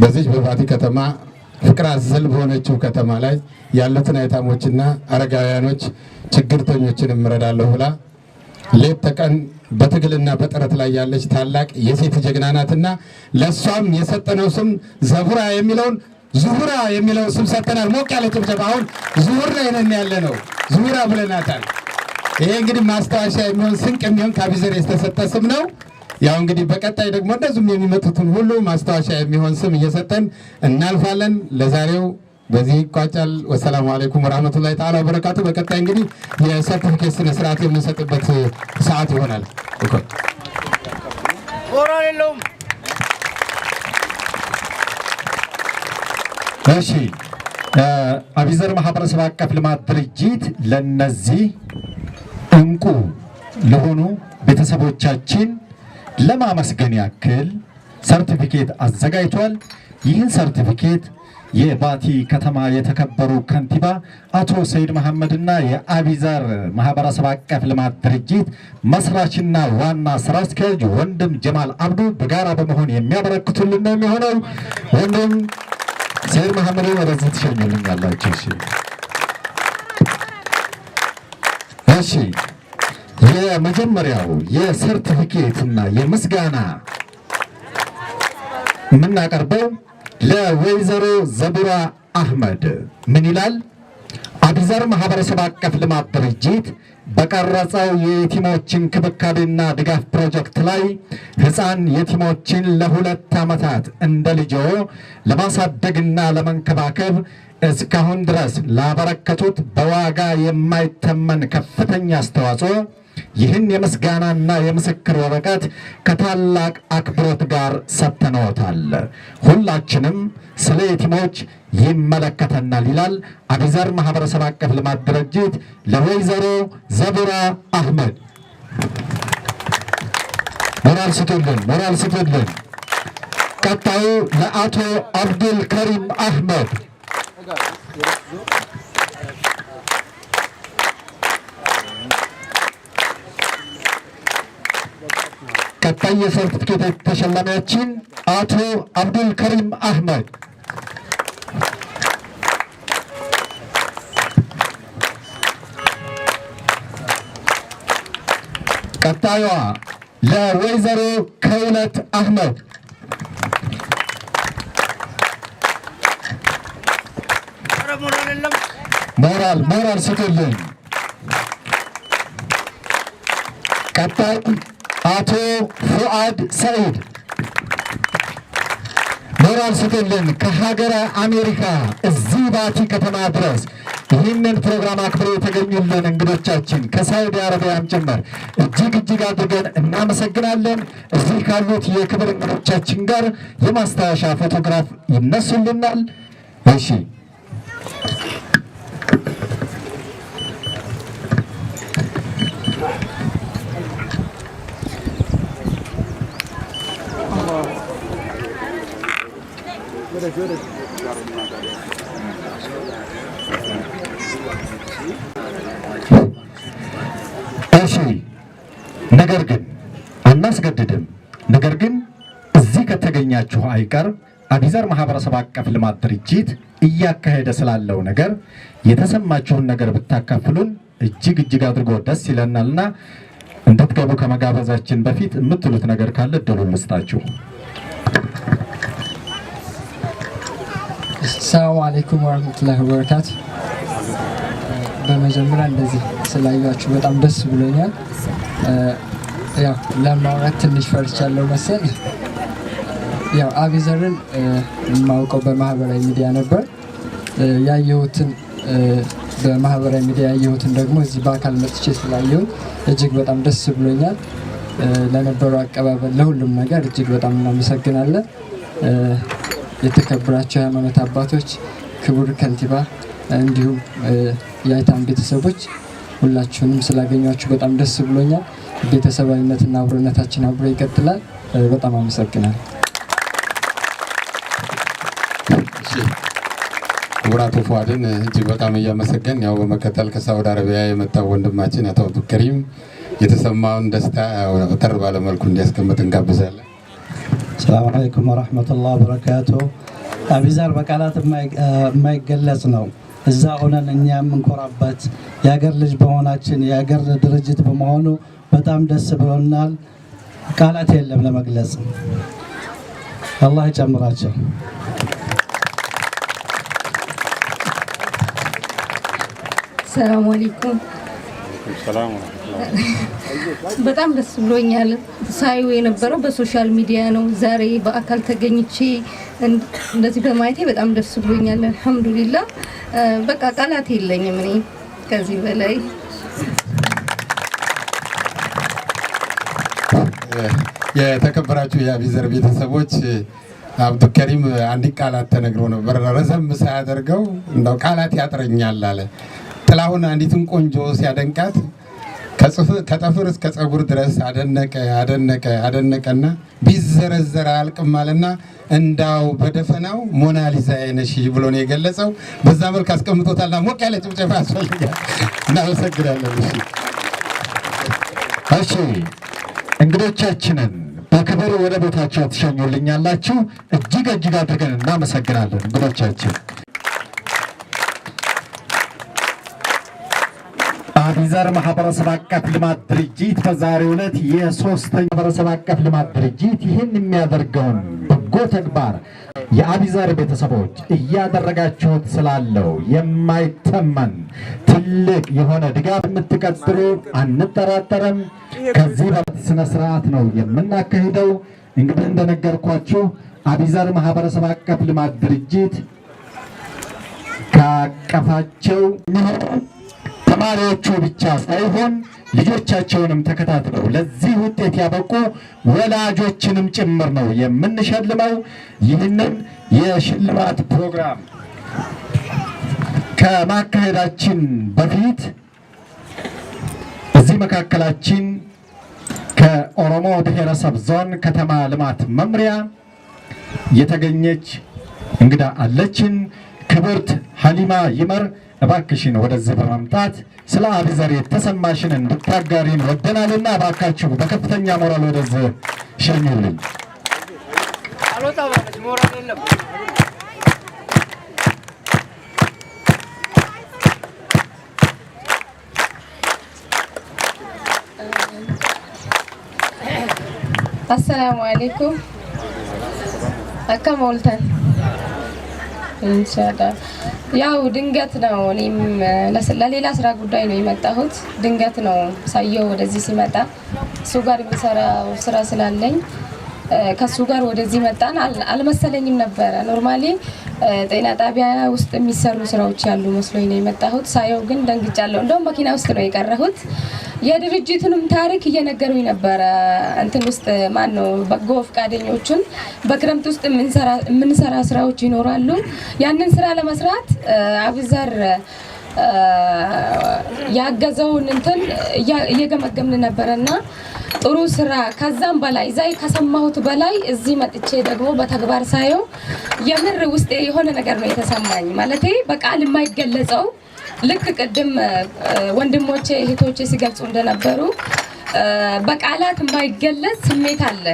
በዚች በባቲ ከተማ ፍቅር አዘል በሆነችው ከተማ ላይ ያሉትን አይታሞችና አረጋውያኖች ችግርተኞችን እምረዳለሁ ብላ ሌት ተቀን በትግልና በጥረት ላይ ያለች ታላቅ የሴት ጀግና ናትና ለእሷም የሰጠነው ስም ዘቡራ የሚለውን ዙሁራ የሚለውን ስም ሰጠናል። ሞቅ ያለ ጭብጨባ። አሁን ዙሁር ላይ ነን ያለ ነው። ዙሁራ ብለናታል። ይሄ እንግዲህ ማስታወሻ የሚሆን ስንቅ የሚሆን ከአቢዘር የተሰጠ ስም ነው። ያው እንግዲህ በቀጣይ ደግሞ እንደዚሁም የሚመጡትን ሁሉ ማስታወሻ የሚሆን ስም እየሰጠን እናልፋለን። ለዛሬው በዚህ ይቋጫል። والسلام عليكم ورحمة الله تعالى وبركاته። በቀጣይ እንግዲህ የሰርቲፊኬት ስነ ስርዓት የምንሰጥበት ሰዓት ይሆናል። ሞራል የለውም። እሺ፣ አቢዘር ማህበረሰብ አቀፍ ልማት ድርጅት ለነዚህ እንቁ ለሆኑ ቤተሰቦቻችን ለማመስገን ያክል ሰርቲፊኬት አዘጋጅቷል። ይህን ሰርቲፊኬት የባቲ ከተማ የተከበሩ ከንቲባ አቶ ሰይድ መሐመድና የአቢዘር ማህበረሰብ አቀፍ ልማት ድርጅት መስራችና ዋና ስራ አስኪያጅ ወንድም ጀማል አብዱ በጋራ በመሆን የሚያበረክቱልን ነው የሚሆነው። ወንድም ሰይድ መሐመድን ወደዚህ ትሸኙልኛላችሁ። እሺ፣ የመጀመሪያው የሰርቲፊኬትና የምስጋና የምናቀርበው ለወይዘሮ ዘቡራ አህመድ። ምን ይላል? አቢዘር ማህበረሰብ አቀፍ ልማት ድርጅት በቀረጸው የየቲሞች እንክብካቤና ድጋፍ ፕሮጀክት ላይ ህፃን የቲሞችን ለ2 ዓመታት እንደ ልጆ ለማሳደግና ለመንከባከብ እስካሁን ድረስ ላበረከቱት በዋጋ የማይተመን ከፍተኛ አስተዋጽኦ ይህን የምስጋናና የምስክር ወረቀት ከታላቅ አክብሮት ጋር ሰጥተነዎታል። ሁላችንም ስለ የቲሞች ይመለከተናል ይላል አቢዘር ማህበረሰብ አቀፍ ልማት ድርጅት ለወይዘሮ ዘቡራ አህመድ። ሞራል ስጡልን፣ ሞራል ስጡልን። ቀጣዩ ለአቶ አብዱል ከሪም አህመድ። ቀጣይ የሰርቲፊኬት ተሸላሚያችን አቶ አብዱል ከሪም አህመድ። ቀጣዩዋ ለወይዘሮ ከውለት አህመድ። ሞራል ሞራል ስጡልን። ቀጣይ አቶ ፉአድ ሰዒድ፣ ሞራል ስጡልን። ከሀገረ አሜሪካ እዚህ ባቲ ከተማ ድረስ ይህንን ፕሮግራም አክብረው የተገኙልን እንግዶቻችን ከሳውዲ አረቢያም ጭምር እጅግ እጅግ አድርገን እናመሰግናለን። እዚህ ካሉት የክብር እንግዶቻችን ጋር የማስታወሻ ፎቶግራፍ ይነሱልናል። እሺ። እሺ፣ ነገር ግን አናስገድድም። ነገር ግን እዚህ ከተገኛችሁ አይቀር አቢዘር ማህበረሰብ አቀፍ ልማት ድርጅት እያካሄደ ስላለው ነገር የተሰማችሁን ነገር ብታካፍሉን እጅግ እጅግ አድርጎ ደስ ይለናልና እንድትገቡ ከመጋበዛችን በፊት የምትሉት ነገር ካለ እድሉን ልስጣችሁ። ሰላሙ አለይኩም ወረህመቱላሂ ወበረካቱ። በመጀመሪያ እንደዚህ ስላያችሁ በጣም ደስ ብሎኛል። ያው ለማውራት ትንሽ ፈርቻለሁ መሰል። ያው አቢዘርን የማውቀው በማህበራዊ ሚዲያ ነበር። ያየሁትን በማህበራዊ ሚዲያ ያየሁትን ደግሞ እዚህ በአካል መጥቼ ስላየሁት እጅግ በጣም ደስ ብሎኛል። ለነበረው አቀባበል፣ ለሁሉም ነገር እጅግ በጣም እናመሰግናለን። የተከበራችሁ የሃይማኖት አባቶች፣ ክቡር ከንቲባ፣ እንዲሁም የአይታም ቤተሰቦች፣ ሁላችሁንም ስላገኟችሁ በጣም ደስ ብሎኛል። ቤተሰባዊነትና አብሮነታችን አብሮ ይቀጥላል። በጣም አመሰግናለሁ። ክቡር አቶ ፉአድን እጅግ በጣም እያመሰገን ያው በመቀጠል ከሳውዲ አረቢያ የመጣው ወንድማችን አቶ አብዱልከሪም የተሰማውን ደስታ አጠር ባለ መልኩ እንዲያስቀምጥ እንጋብዛለን። ሰላም አለይኩም ወረህመቱላህ ወበረካቱ። አቢዛር በቃላት የማይገለጽ ነው። እዛ ሆነን እኛ የምንኮራበት የሀገር ልጅ በመሆናችን፣ የሀገር ድርጅት በመሆኑ በጣም ደስ ብሎናል። ቃላት የለም ለመግለጽ። አላህ ይጨምራቸው። ሰላም አለይኩም። በጣም ደስ ብሎኛል። ሳየው የነበረው በ social media ነው። ዛሬ በአካል ተገኝቼ እንደዚህ በማየቴ በጣም ደስ ብሎኛል። አልሐምዱሊላ። በቃ ቃላት የለኝም እኔ ከዚህ በላይ። የተከበራችሁ የአቢዘር ቤተሰቦች፣ አብዱከሪም አንድ ቃላት ተነግሮ ነበር። ረዘም ሳያደርገው እንደው ቃላት ያጥረኛል አለ። ጥላሁን አንዲትን ቆንጆ ሲያደንቃት ከጥፍር እስከ ፀጉር ድረስ አደነቀ፣ አደነቀ፣ አደነቀና ቢዘረዘር አያልቅም አለና እንዳው በደፈናው ሞናሊዛ ነሽ ብሎ ነው የገለጸው። በዛ መልክ አስቀምጦታልና ሞቅ ያለ ጭብጨባ ያስፈልጋል። እናመሰግናለን። እሺ። እሺ፣ እንግዶቻችንን በክብር ወደ ቦታቸው ትሸኙልኛላችሁ። እጅግ እጅግ አድርገን እናመሰግናለን እንግዶቻችን። አቢዘር ማህበረሰብ አቀፍ ልማት ድርጅት በዛሬው ዕለት የሶስተኛ ማህበረሰብ አቀፍ ልማት ድርጅት ይህን የሚያደርገውን በጎ ተግባር የአቢዘር ቤተሰቦች እያደረጋችሁት ስላለው የማይተመን ትልቅ የሆነ ድጋፍ የምትቀጥሉ አንጠራጠርም። ከዚህ በፊት ስነ ስርዓት ነው የምናካሂደው። እንግዲህ እንደነገርኳችሁ አቢዘር ማህበረሰብ አቀፍ ልማት ድርጅት ካቀፋቸው ተማሪዎቹ ብቻ ሳይሆን ልጆቻቸውንም ተከታትለው ለዚህ ውጤት ያበቁ ወላጆችንም ጭምር ነው የምንሸልመው። ይህንን የሽልማት ፕሮግራም ከማካሄዳችን በፊት እዚህ መካከላችን ከኦሮሞ ብሔረሰብ ዞን ከተማ ልማት መምሪያ የተገኘች እንግዳ አለችን። ክብርት ሀሊማ ይመር፣ እባክሽን ወደዚህ በመምጣት ስለ አቢዘር የተሰማሽን እንድታጋሪን ወደናልና እባካችሁ በከፍተኛ ሞራል ወደዚህ ሸኙልኝ። አልወጣም አለች። ሞራል የለም። Assalaamu alaikum. Akkam ooltan? ኢንሻአላህ ያው ድንገት ነው። እኔም ለሌላ ስራ ጉዳይ ነው የመጣሁት። ድንገት ነው ሳየው ወደዚህ ሲመጣ፣ እሱ ጋር የሚሰራው ስራ ስላለኝ ከሱ ጋር ወደዚህ መጣን። አልመሰለኝም ነበረ። Normally ጤና ጣቢያ ውስጥ የሚሰሩ ስራዎች ያሉ መስሎኝ ነው የመጣሁት። ሳየው ግን ደንግጫለሁ። እንደውም መኪና ውስጥ ነው የቀረሁት። የድርጅቱንም ታሪክ እየነገሩኝ ነበረ። እንትን ውስጥ ማን ነው በጎ ፈቃደኞቹን በክረምት ውስጥ የምንሰራ ስራዎች ይኖራሉ። ያንን ስራ ለመስራት አብዘር ያገዘውን እንትን እየገመገምን ነበረና ጥሩ ስራ፣ ከዛም በላይ እዛ ከሰማሁት በላይ እዚህ መጥቼ ደግሞ በተግባር ሳየው የምር ውስጤ የሆነ ነገር ነው የተሰማኝ። ማለቴ በቃል የማይገለጸው፣ ልክ ቅድም ወንድሞቼ እህቶቼ ሲገልጹ እንደነበሩ በቃላት የማይገለጽ ስሜት አለ፣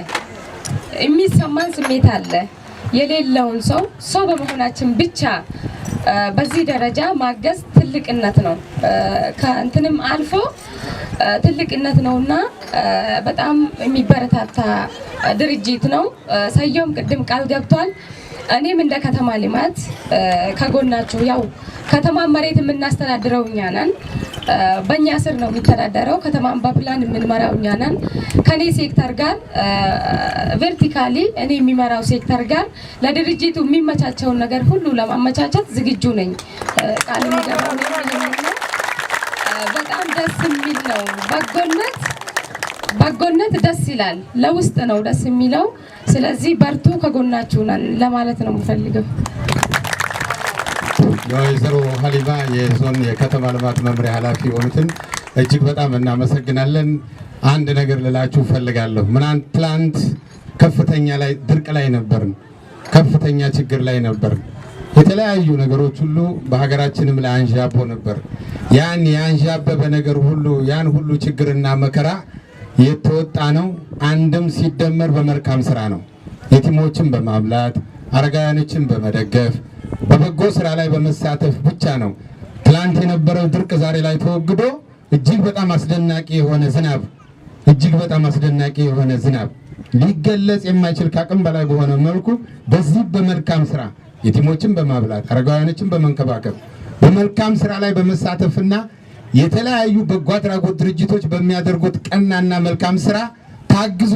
የሚሰማን ስሜት አለ። የሌለውን ሰው ሰው በመሆናችን ብቻ በዚህ ደረጃ ማገዝ ትልቅነት ነው። ከእንትንም አልፎ ትልቅነት ነውና በጣም የሚበረታታ ድርጅት ነው። ሰየውም ቅድም ቃል ገብቷል። እኔም እንደ ከተማ ልማት ከጎናችሁ፣ ያው ከተማ መሬት የምናስተዳድረው እኛ ነን። በእኛ ስር ነው የሚተዳደረው። ከተማን በፕላን የምንመራው እኛ ነን። ከኔ ሴክተር ጋር vertically እኔ የሚመራው ሴክተር ጋር ለድርጅቱ የሚመቻቸውን ነገር ሁሉ ለማመቻቸት ዝግጁ ነኝ። ቃል የሚገባው ይሄንን ነው። በጣም ደስ የሚል ነው። በጎነት በጎነት ደስ ይላል። ለውስጥ ነው ደስ የሚለው። ስለዚህ በርቱ፣ ከጎናችሁ ነን ለማለት ነው የምፈልገው። የወይዘሮ ሀሊማ የዞን የከተማ ልማት መምሪያ ኃላፊ የሆኑትን እጅግ በጣም እናመሰግናለን። አንድ ነገር ልላችሁ እፈልጋለሁ። ምናን ትላንት ከፍተኛ ላይ ድርቅ ላይ ነበርን፣ ከፍተኛ ችግር ላይ ነበርን። የተለያዩ ነገሮች ሁሉ በሀገራችንም ላይ አንዣቦ ነበር። ያን ያንዣበበ ነገር ሁሉ፣ ያን ሁሉ ችግርና መከራ የተወጣ ነው አንድም ሲደመር በመልካም ስራ ነው። የቲሞችን በማብላት፣ አረጋውያኖችን በመደገፍ፣ በበጎ ስራ ላይ በመሳተፍ ብቻ ነው። ትላንት የነበረው ድርቅ ዛሬ ላይ ተወግዶ እጅግ በጣም አስደናቂ የሆነ ዝናብ፣ እጅግ በጣም አስደናቂ የሆነ ዝናብ፣ ሊገለጽ የማይችል ከአቅም በላይ በሆነ መልኩ በዚህ በመልካም ስራ የቲሞችን በማብላት፣ አረጋውያኖችን በመንከባከብ፣ በመልካም ስራ ላይ በመሳተፍና የተለያዩ በጎ አድራጎት ድርጅቶች በሚያደርጉት ቀናና መልካም ስራ ታግዞ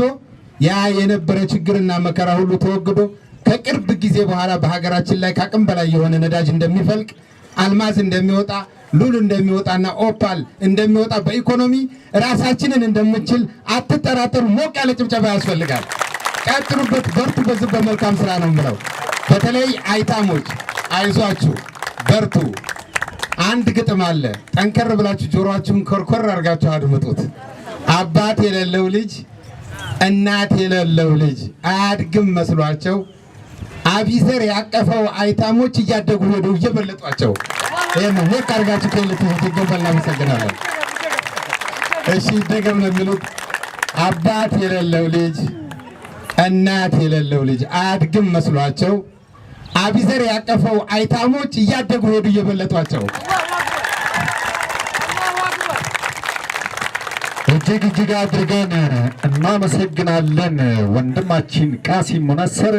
ያ የነበረ ችግርና መከራ ሁሉ ተወግዶ ከቅርብ ጊዜ በኋላ በሀገራችን ላይ ከአቅም በላይ የሆነ ነዳጅ እንደሚፈልቅ፣ አልማዝ እንደሚወጣ፣ ሉል እንደሚወጣና ኦፓል እንደሚወጣ፣ በኢኮኖሚ ራሳችንን እንደምንችል አትጠራጠሩ። ሞቅ ያለ ጭብጨባ ያስፈልጋል። ቀጥሉበት፣ በርቱ። በዚህ በመልካም ስራ ነው የምለው። በተለይ አይታሞች አይዟችሁ፣ በርቱ። አንድ ግጥም አለ። ጠንከር ብላችሁ ጆሮአችሁን ኮርኮር አድርጋችሁ አድምጡት። አባት የሌለው ልጅ እናት የሌለው ልጅ አያድግም መስሏቸው አቢዘር ያቀፈው አይታሞች እያደጉ ሄዱ እየበለጧቸው። ይህን ሞቅ አድርጋችሁ ልትይዙት ይገባል። እናመሰግናለን። እሺ ደገም ነው የሚሉት። አባት የሌለው ልጅ እናት የሌለው ልጅ አያድግም መስሏቸው አቢዘር ያቀፈው አይታሞች እያደጉ ሄዱ እየበለጧቸው። እጅግ እጅግ አድርገን እናመሰግናለን ወንድማችን ቃሲም ሙነሰር።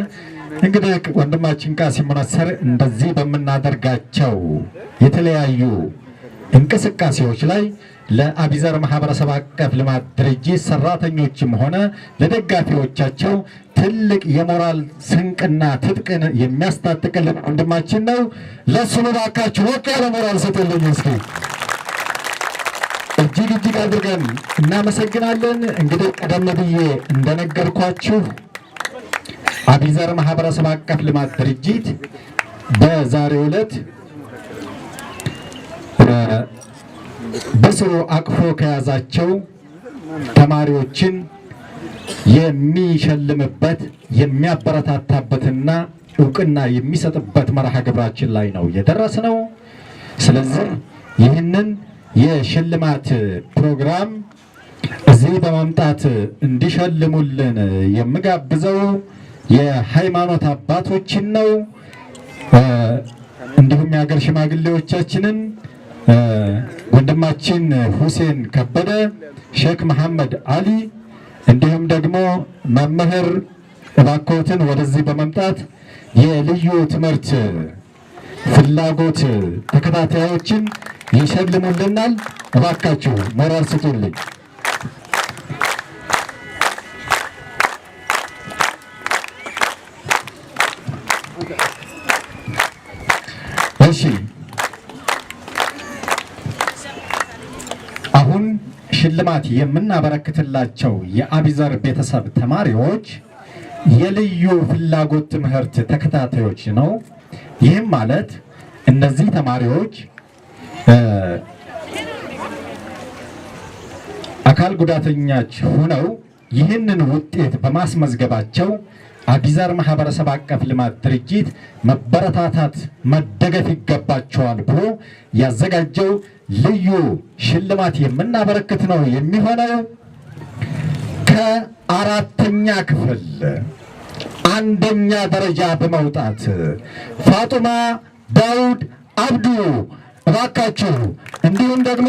እንግዲህ ወንድማችን ቃሲም ሙነሰር እንደዚህ በምናደርጋቸው የተለያዩ እንቅስቃሴዎች ላይ ለአቢዘር ማህበረሰብ አቀፍ ልማት ድርጅት ሰራተኞችም ሆነ ለደጋፊዎቻቸው ትልቅ የሞራል ስንቅና ትጥቅን የሚያስታጥቅልን ወንድማችን ነው። ለሱ እባካችሁ ሞቅ ያለ ሞራል ስጡልኝ እስኪ። እጅግ እጅግ አድርገን እናመሰግናለን። እንግዲህ ቀደም ብዬ እንደነገርኳችሁ አቢዘር ማህበረሰብ አቀፍ ልማት ድርጅት በዛሬው ዕለት በስሩ አቅፎ ከያዛቸው ተማሪዎችን የሚሸልምበት፣ የሚያበረታታበትና እውቅና የሚሰጥበት መርሃ ግብራችን ላይ ነው የደረስነው። ስለዚህ ይህንን የሽልማት ፕሮግራም እዚህ በማምጣት እንዲሸልሙልን የምጋብዘው የሃይማኖት አባቶችን ነው። እንዲሁም የሀገር ሽማግሌዎቻችንን ወንድማችን ሁሴን ከበደ፣ ሼክ መሐመድ አሊ እንዲሁም ደግሞ መምህር እባክዎትን ወደዚህ በመምጣት የልዩ ትምህርት ፍላጎት ተከታታዮችን ይሸልሙልናል። እባካችሁ ሞራል ስጡልኝ። እሺ፣ አሁን ሽልማት የምናበረክትላቸው የአቢዘር ቤተሰብ ተማሪዎች የልዩ ፍላጎት ትምህርት ተከታታዮች ነው። ይህም ማለት እነዚህ ተማሪዎች አካል ጉዳተኞች ሆነው ይህንን ውጤት በማስመዝገባቸው አቢዘር ማህበረሰብ አቀፍ ልማት ድርጅት መበረታታት፣ መደገፍ ይገባቸዋል ብሎ ያዘጋጀው ልዩ ሽልማት የምናበረክት ነው የሚሆነው። ከአራተኛ ክፍል አንደኛ ደረጃ በመውጣት ፋጡማ ዳውድ አብዱ እባካችሁ፣ እንዲሁም ደግሞ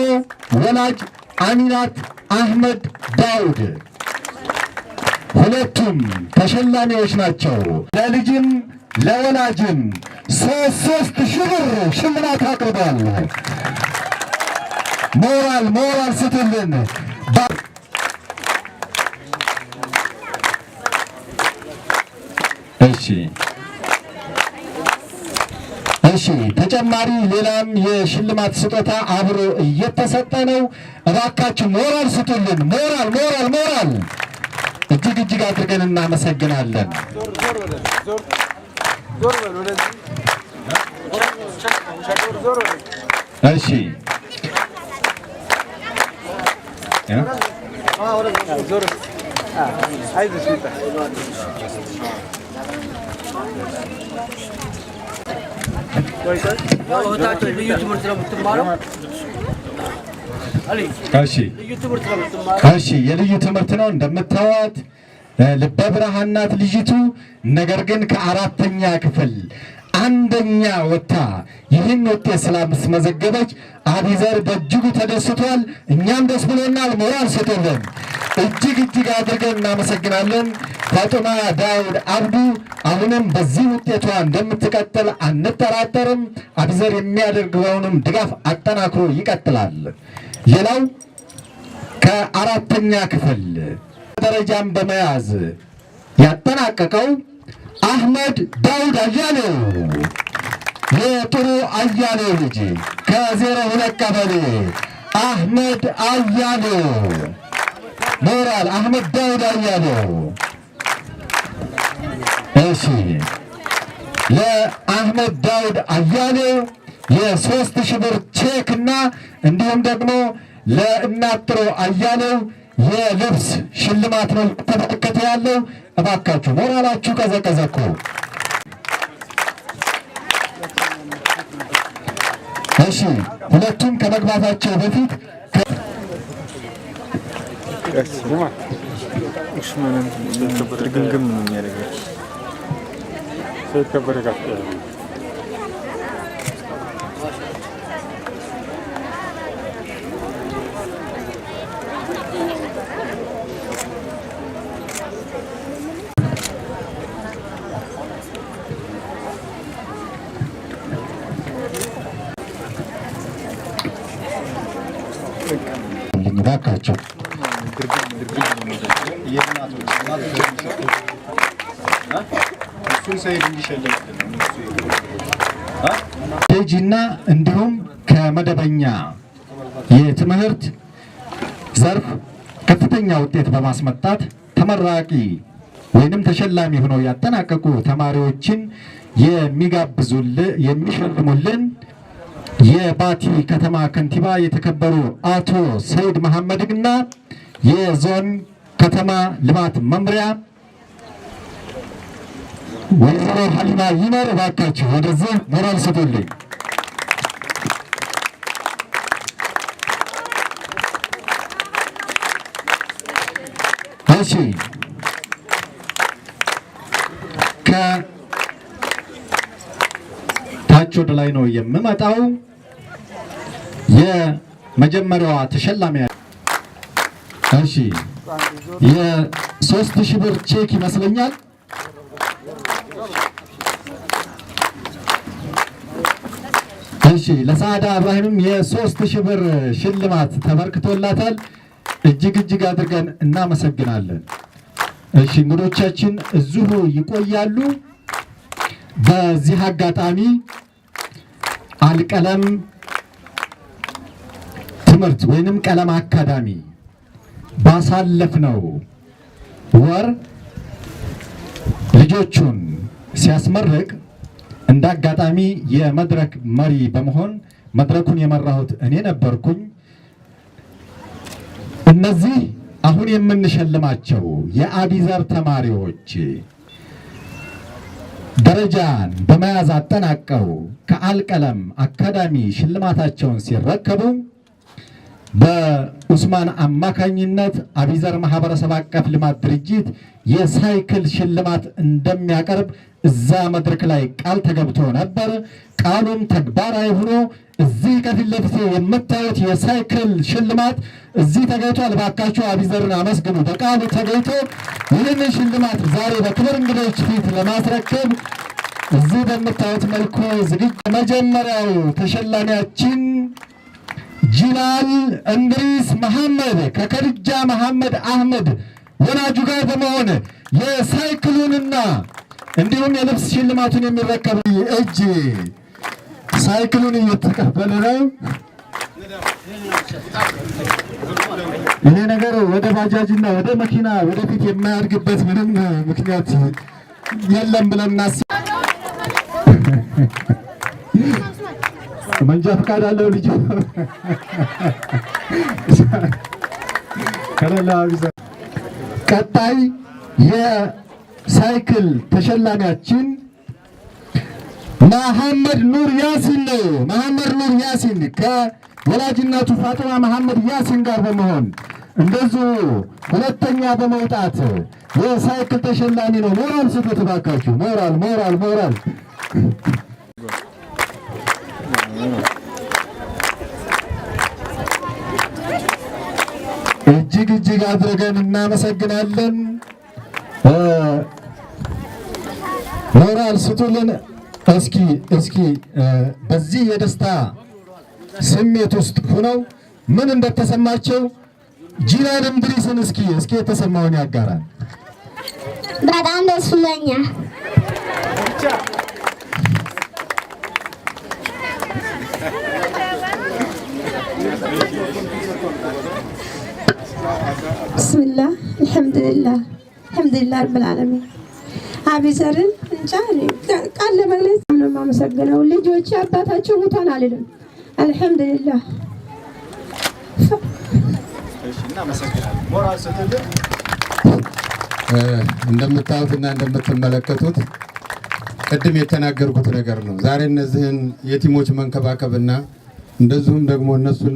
ወላጅ አሚናት አህመድ ዳውድ ሁለቱም ተሸላሚዎች ናቸው። ለልጅም ለወላጅም 3,000 ብር ሽልማት አቅርቧል። ሞራል ሞራል ስጡልን። እሺ እሺ፣ ተጨማሪ ሌላም የሽልማት ስጦታ አብሮ እየተሰጠ ነው። እባካችሁ ሞራል ስጡልን። ሞራል ሞራል ሞራል። እጅግ እጅግ አድርገን እናመሰግናለን። እሺ እህታችን ልዩ ትምህርት ነው የምትማረው። እሺ እሺ፣ የልዩ ትምህርት ነው እንደምታዋት ልበ ብርሃን ናት ልጅቱ። ነገር ግን ከአራተኛ ክፍል አንደኛ ወጥታ ይህን ውጤት ስላስመዘገበች አቢዘር በእጅጉ ተደስቷል። እኛም ደስ ብሎናል። ሞራል ስጡልን። እጅግ እጅግ አድርገን እናመሰግናለን። ፋጡማ ዳውድ አብዱ አሁንም በዚህ ውጤቷ እንደምትቀጥል አንጠራጠርም። አቢዘር የሚያደርገውንም ድጋፍ አጠናክሮ ይቀጥላል። ሌላው ከአራተኛ ክፍል ደረጃን በመያዝ ያጠናቀቀው አህመድ ዳውድ አያሌው፣ የጥሩ አያሌው ልጅ ከ02 ቀበሌ አህመድ አያሌው፣ ሞራል አህመድ ዳውድ አያሌው። እሺ፣ ለአህመድ ዳውድ አያሌው የ3000 ብር ቼክ እና እንዲሁም ደግሞ ለእናት ጥሩ አያሌው የልብስ ሽልማት ነው ተበረከተ ያለው። እባካችሁ ሞራላችሁ ቀዘቀዘ እኮ። እሺ፣ ሁለቱም ከመግባታቸው በፊት ግምግም ነው የሚያደርገው። እባካቸው። KG እና እንዲሁም ከመደበኛ የትምህርት ዘርፍ ከፍተኛ ውጤት በማስመጣት ተመራቂ ወይንም ተሸላሚ ሆነው ያጠናቀቁ ተማሪዎችን የሚጋብዙልን፣ የሚሸልሙልን የባቲ ከተማ ከንቲባ የተከበሩ አቶ ሰይድ መሐመድና የዞን ከተማ ልማት መምሪያ ወይዘሮ ሀሊማ ይመር፣ እባካችሁ ወደዚህ ሞራል ስጡልኝ። እሺ፣ ከታች ወደ ላይ ነው የምመጣው። የመጀመሪያዋ ተሸላሚ፣ እሺ፣ የ3000 ብር ቼክ ይመስለኛል። እሺ፣ ለሰዓዳ እብራሂምም የ3000 ብር ሽልማት ተበርክቶላታል። እጅግ እጅግ አድርገን እናመሰግናለን። እሺ፣ እንግዶቻችን እዚሁ ይቆያሉ። በዚህ አጋጣሚ አልቀለም ትምህርት ወይንም ቀለም አካዳሚ ባሳለፍነው ወር ልጆቹን ሲያስመርቅ እንደ አጋጣሚ የመድረክ መሪ በመሆን መድረኩን የመራሁት እኔ ነበርኩኝ። እነዚህ አሁን የምንሸልማቸው የአቢዘር ተማሪዎች ደረጃን በመያዝ አጠናቀው ከአልቀለም አካዳሚ ሽልማታቸውን ሲረከቡ በኡስማን አማካኝነት አቢዘር ማህበረሰብ አቀፍ ልማት ድርጅት የሳይክል ሽልማት እንደሚያቀርብ እዛ መድረክ ላይ ቃል ተገብቶ ነበር። ቃሉም ተግባራዊ ሆኖ እዚህ ከፊት ለፊቴ የምታዩት የሳይክል ሽልማት እዚህ ተገኝቷል። እባካችሁ አቢዘርን አመስግኑ። በቃሉ ተገኝቶ ይህንን ሽልማት ዛሬ በክብር እንግዶች ፊት ለማስረከብ እዚህ በምታዩት መልኩ ዝግጅ። መጀመሪያው ተሸላሚያችን ጂላል እንድሪስ መሐመድ ከከድጃ መሐመድ አህመድ ወላጁ ጋር በመሆን የሳይክሉንና እንዲሁም የልብስ ሽልማቱን የሚረከብ እጅ ሳይክሉን እየተቀበለ ነው። ይሄ ነገር ወደ ባጃጅና ወደ መኪና ወደፊት የማያድግበት ምንም ምክንያት የለም ብለን እናስብ። መንጃ ፈቃድ አለው ልጁ ከሌላ። ቀጣይ የሳይክል ተሸላሚያችን መሐመድ ኑር ያሲን ነው። መሐመድ ኑር ያሲን ከወላጅ እናቱ ፋጡማ መሐመድ ያሲን ጋር በመሆን እንደዚሁ ሁለተኛ በመውጣት የሳይክል ተሸላሚ ነው። ሞራል ስጡት እባካችሁ። ሞራል፣ ሞራል፣ ሞራል። እጅግ እጅግ አድርገን እናመሰግናለን። ሞራል ስጡልን። እስኪ እስኪ በዚህ የደስታ ስሜት ውስጥ ሆነው ምን እንደተሰማቸው ጂላን እንድሪስን እስኪ እስኪ የተሰማውን ያጋራል። በጣም ደስ ብሎኛል። ብስሚላህ፣ አልሐምዱሊላህ፣ አልሐምዱሊላህ ረብል ዓለሚን። አቢዘርን እንጃ ቃል ለመግለጽ ነው የማመሰግነው። ልጆች አባታቸው ሙቷን አልልም። አልሐምዱሊላህ። እናመሰግናለን። ሞራል ስጡልን። እንደምታዩትና እንደምትመለከቱት ቅድም የተናገርኩት ነገር ነው። ዛሬ እነዚህን የቲሞች መንከባከብና እንደዚሁም ደግሞ እነሱን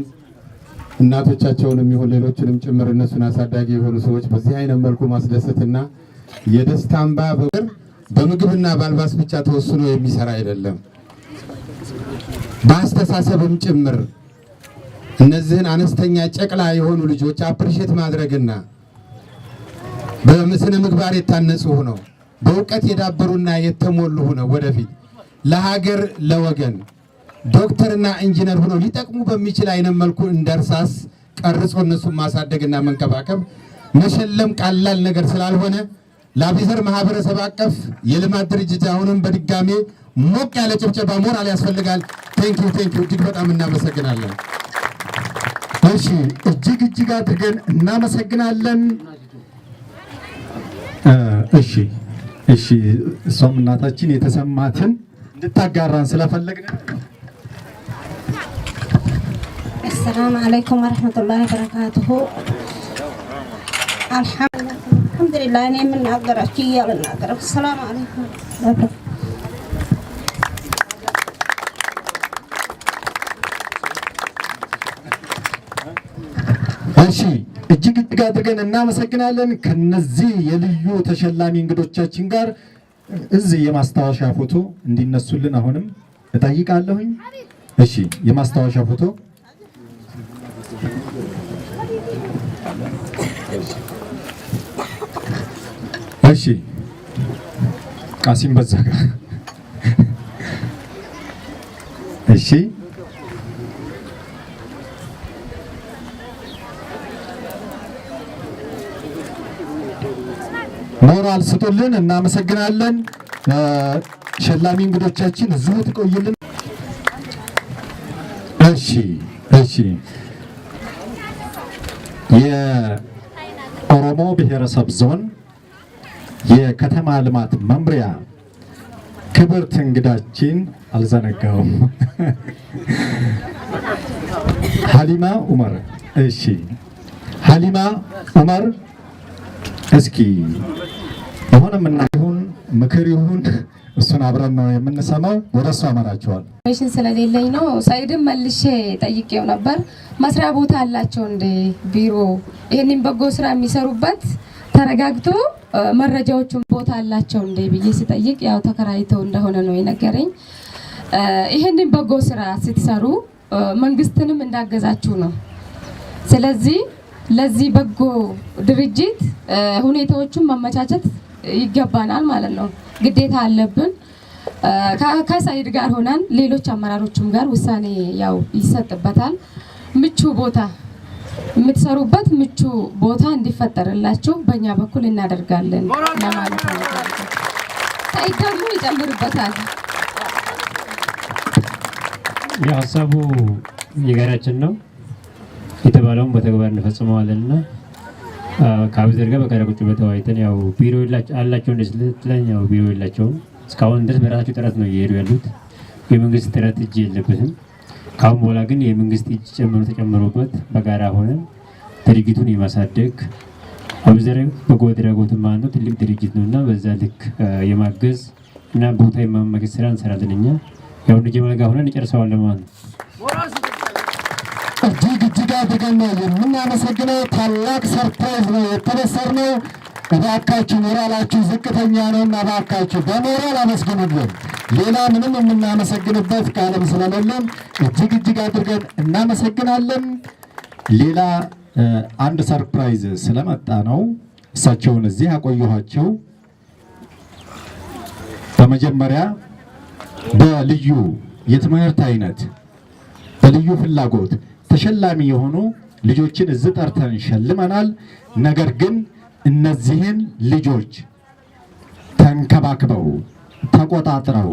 እናቶቻቸውንም ይሁን ሌሎችንም ጭምር እነሱን አሳዳጊ የሆኑ ሰዎች በዚህ አይነት መልኩ ማስደሰትና የደስታ እንባ በምግብና በአልባስ ብቻ ተወስኖ የሚሰራ አይደለም፣ በአስተሳሰብም ጭምር እነዚህን አነስተኛ ጨቅላ የሆኑ ልጆች appreciate ማድረግና በስነ ምግባር የታነጹ ሆነው፣ በእውቀት የዳበሩና የተሞሉ ሆነው ወደፊት ለሀገር ለወገን ዶክተርና ኢንጂነር ሆነው ሊጠቅሙ በሚችል አይነት መልኩ እንደርሳስ ቀርጾ እነሱን ማሳደግና መንከባከብ መሸለም ቀላል ነገር ስላልሆነ ለአቢዘር ማህበረሰብ አቀፍ የልማት ድርጅት አሁንም በድጋሜ ሞቅ ያለ ጭብጨባ ሞራል ያስፈልጋል። Thank you, thank you፣ እጅግ በጣም እናመሰግናለን። እሺ፣ እጅግ እጅግ አድርገን እናመሰግናለን። እሺ፣ እሷም እናታችን የተሰማትን እንድታጋራን ስለፈለግን። السلام عليكم ورحمة الله وبركاته። الحمد لله። እኔ የምናገረው ችዬ አልናገርም። السلام عليكم። እሺ፣ እጅግ እጅግ አድርገን እናመሰግናለን። ከነዚህ የልዩ ተሸላሚ እንግዶቻችን ጋር እዚህ የማስታወሻ ፎቶ እንዲነሱልን አሁንም እጠይቃለሁኝ። እሺ፣ የማስታወሻ ፎቶ። እሺ፣ ቃሲም በዛ ጋር። እሺ፣ ሞራል ስጡልን። እናመሰግናለን። ሸላሚ እንግዶቻችን እዚሁ ትቆይልን። እሺ፣ የኦሮሞ ብሔረሰብ ዞን የከተማ ልማት መምሪያ ክብርት እንግዳችን አልዘነጋውም፣ ሀሊማ ኡመር። እሺ፣ ሀሊማ ኡመር፣ እስኪ የሆነ ይሁን ምክር ይሁን እሱን አብረን ነው የምንሰማው። ወደ እሱ አመራቸዋል። ሽን ስለሌለኝ ነው። ሰኢድን መልሼ ጠይቄው ነበር። መስሪያ ቦታ አላቸው እንደ ቢሮ ይህንን በጎ ስራ የሚሰሩበት ተረጋግቶ መረጃዎቹን ቦታ አላቸው እንደ ብዬ ስጠይቅ ያው ተከራይተው እንደሆነ ነው የነገረኝ። ይህንን በጎ ስራ ስትሰሩ መንግስትንም እንዳገዛችሁ ነው። ስለዚህ ለዚህ በጎ ድርጅት ሁኔታዎቹን ማመቻቸት ይገባናል ማለት ነው። ግዴታ አለብን። ከሰኢድ ጋር ሆነን ሌሎች አመራሮችም ጋር ውሳኔ ያው ይሰጥበታል። ምቹ ቦታ የምትሰሩበት ምቹ ቦታ እንዲፈጠርላችሁ በእኛ በኩል እናደርጋለን ለማለት ነው። ሰኢድ ደግሞ ይጨምርበታል። የሀሳቡ የጋራችን ነው፣ የተባለውን በተግባር እንፈጽመዋለን እና ከአቢዘር ጋር በጋራ ቁጭ ብለን ተወያይተን ያው ቢሮ አላቸው እንደ ስትለኝ ያው ቢሮ የላቸውም። እስካሁን ድረስ በራሳቸው ጥረት ነው እየሄዱ ያሉት። የመንግስት ጥረት እጅ የለበትም። ከአሁን በኋላ ግን የመንግስት እጅ ጨምሮ ተጨምሮበት በጋራ ሆነን ድርጅቱን የማሳደግ፣ አቢዘር በጎ አድራጎት ማለት ነው፣ ትልቅ ድርጅት ነው እና በዛ ልክ የማገዝ እና ቦታ የማመገዝ ስራ እንሰራለን። እኛ ያው እንደ ጀማል ጋር ሆነን እንጨርሰዋለን ማለት ነው። እጅግ እጅግ አድርገን ነው የምናመሰግነው። ታላቅ surprise ነው የተበሰርነው። እባካችሁ ሞራላችሁ ዝቅተኛ ነውና እባካችሁ በሞራል አመስግኑልን። ሌላ ምንም የምናመሰግንበት ቃልም ስለሌለን እጅግ እጅግ አድርገን እናመሰግናለን። ሌላ አንድ surprise ስለመጣ ነው እሳቸውን እዚህ አቆየኋቸው። በመጀመሪያ በልዩ የትምህርት አይነት በልዩ ፍላጎት ተሸላሚ የሆኑ ልጆችን እዚህ ጠርተን ሸልመናል። ነገር ግን እነዚህን ልጆች ተንከባክበው ተቆጣጥረው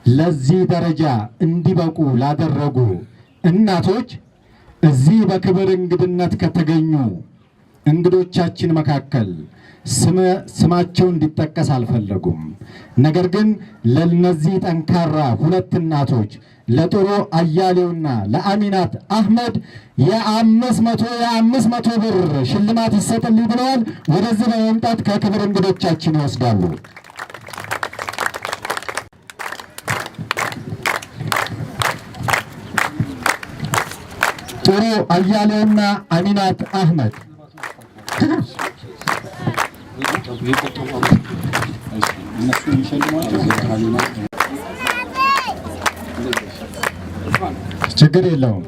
ለዚህ ደረጃ እንዲበቁ ላደረጉ እናቶች እዚህ በክብር እንግድነት ከተገኙ እንግዶቻችን መካከል ስማቸው እንዲጠቀስ አልፈለጉም። ነገር ግን ለነዚህ ጠንካራ ሁለት እናቶች ለጥሩ አያሌውና ለአሚናት አህመድ የ500 የ500 ብር ሽልማት ይሰጥልኝ ብለዋል። ወደዚህ በመምጣት ከክብር እንግዶቻችን ይወስዳሉ። ጥሩ አያሌውና አሚናት አህመድ። ችግር የለውም።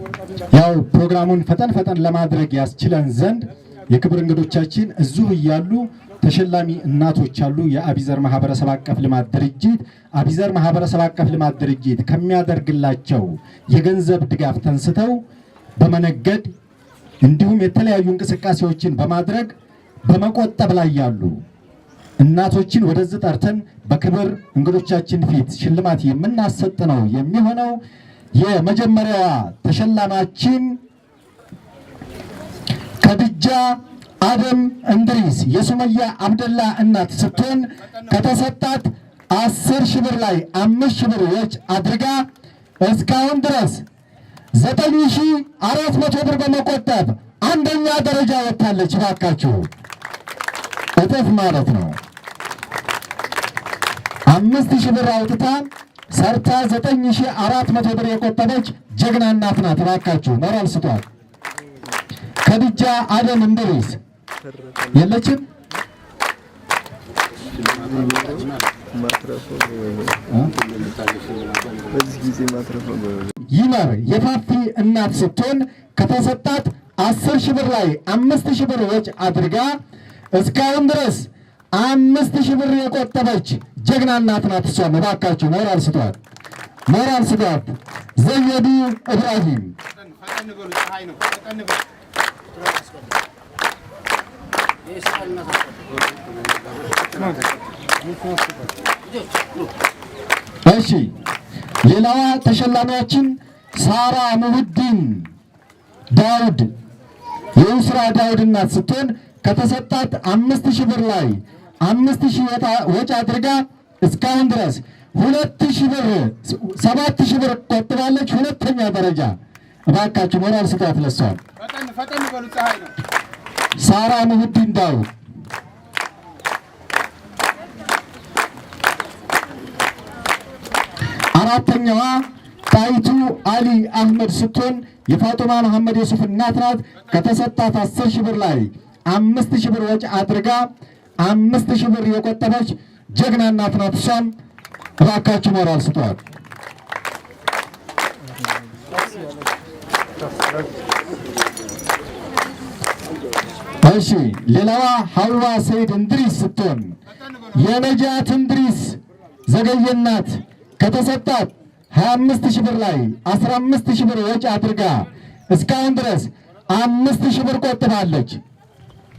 ያው ፕሮግራሙን ፈጠን ፈጠን ለማድረግ ያስችለን ዘንድ የክብር እንግዶቻችን እዚሁ እያሉ ተሸላሚ እናቶች አሉ። የአቢዘር ማህበረሰብ አቀፍ ልማት ድርጅት አቢዘር ማህበረሰብ አቀፍ ልማት ድርጅት ከሚያደርግላቸው የገንዘብ ድጋፍ ተንስተው በመነገድ እንዲሁም የተለያዩ እንቅስቃሴዎችን በማድረግ በመቆጠብ ላይ ያሉ እናቶችን ወደዚህ ጠርተን በክብር እንግዶቻችን ፊት ሽልማት የምናሰጥ ነው የሚሆነው። የመጀመሪያዋ ተሸላማችን ከድጃ አደም እንድሪስ የሱመያ አብደላ እናት ስትሆን ከተሰጣት 10,000 ብር ላይ 5,000 ብር ወጪ አድርጋ እስካሁን ድረስ 9,400 ብር በመቆጠብ አንደኛ ደረጃ ወጥታለች። እባካችሁ እጥፍ ማለት ነው። 5,000 ብር አውጥታ ሰርታ 9,400 ብር የቆጠበች ጀግና እናት ናት። እባካችሁ ሞራል ስጧት። ከድጃ አደም እንድሪስ የለችም። ይመር የፋፊ እናት ስትሆን ከተሰጣት 10,000 ብር ላይ 5,000 ብር ወጪ አድርጋ እስካሁን ድረስ 5,000 ብር የቆጠበች ጀግና እናት ናት። እሷም እባካችሁ ሞራል ስጧት፣ ሞራል ስጧት። ዘየዱ ኢብራሂም። እሺ፣ ሌላዋ ተሸላሚያችን ሳራ ሙሁዲን ዳውድ የኡስራ ዳውድ እናት ስትሆን ከተሰጣት 5,000 ብር ላይ 5,000 ወጪ አድርጋ እስካሁን ድረስ 2,000 ብር 7,000 ብር ቆጥባለች። ሁለተኛ ደረጃ። እባካችሁ ሞራል ስጧት ለሷል። ሳራ ሙሁዲን ዳውድ። አራተኛዋ ጣይቱ አሊ አህመድ ስትሆን የፋጡማ መሐመድ ዩሱፍ እናት ናት። ከተሰጣት 10,000 ብር ላይ 5,000 ብር ወጪ አድርጋ 5,000 ብር የቆጠበች ጀግና እናት ናት። እሷም እባካችሁ ሞራል ስጧት። እሺ፣ ሌላዋ ሐዋ ሰይድ እንድሪስ ስትሆን የነጃት እንድሪስ ዘገየናት ከተሰጣት 25,000 ብር ላይ 15,000 ብር ወጪ አድርጋ እስካሁን ድረስ 5,000 ብር ቆጥባለች።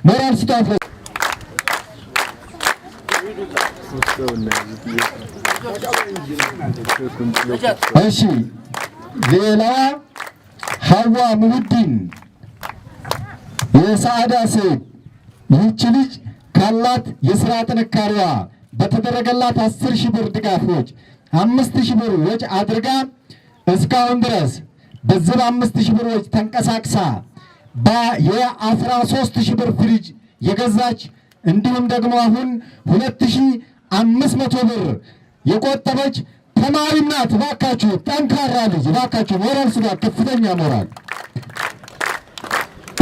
ሞራል ስጧት። እሺ፣ ሌላዋ ሐዋ ሙሁዲን የሰዓዳ ሰይድ። ይህች ልጅ ካላት የስራ ጥንካሬዋ በተደረገላት 10,000 ብር ድጋፎች 5,000 ብር ወጪ አድርጋ እስካሁን ድረስ በዚህ በ5,000 ብር ወጪ ተንቀሳቅሳ የ13,000 ብር ፍሪጅ የገዛች እንዲሁም ደግሞ አሁን 2,500 ብር የቆጠበች ተማሪም ናት። እባካችሁ ጠንካራ ልጅ፣ እባካችሁ ሞራል ስጧት፣ ከፍተኛ ሞራል።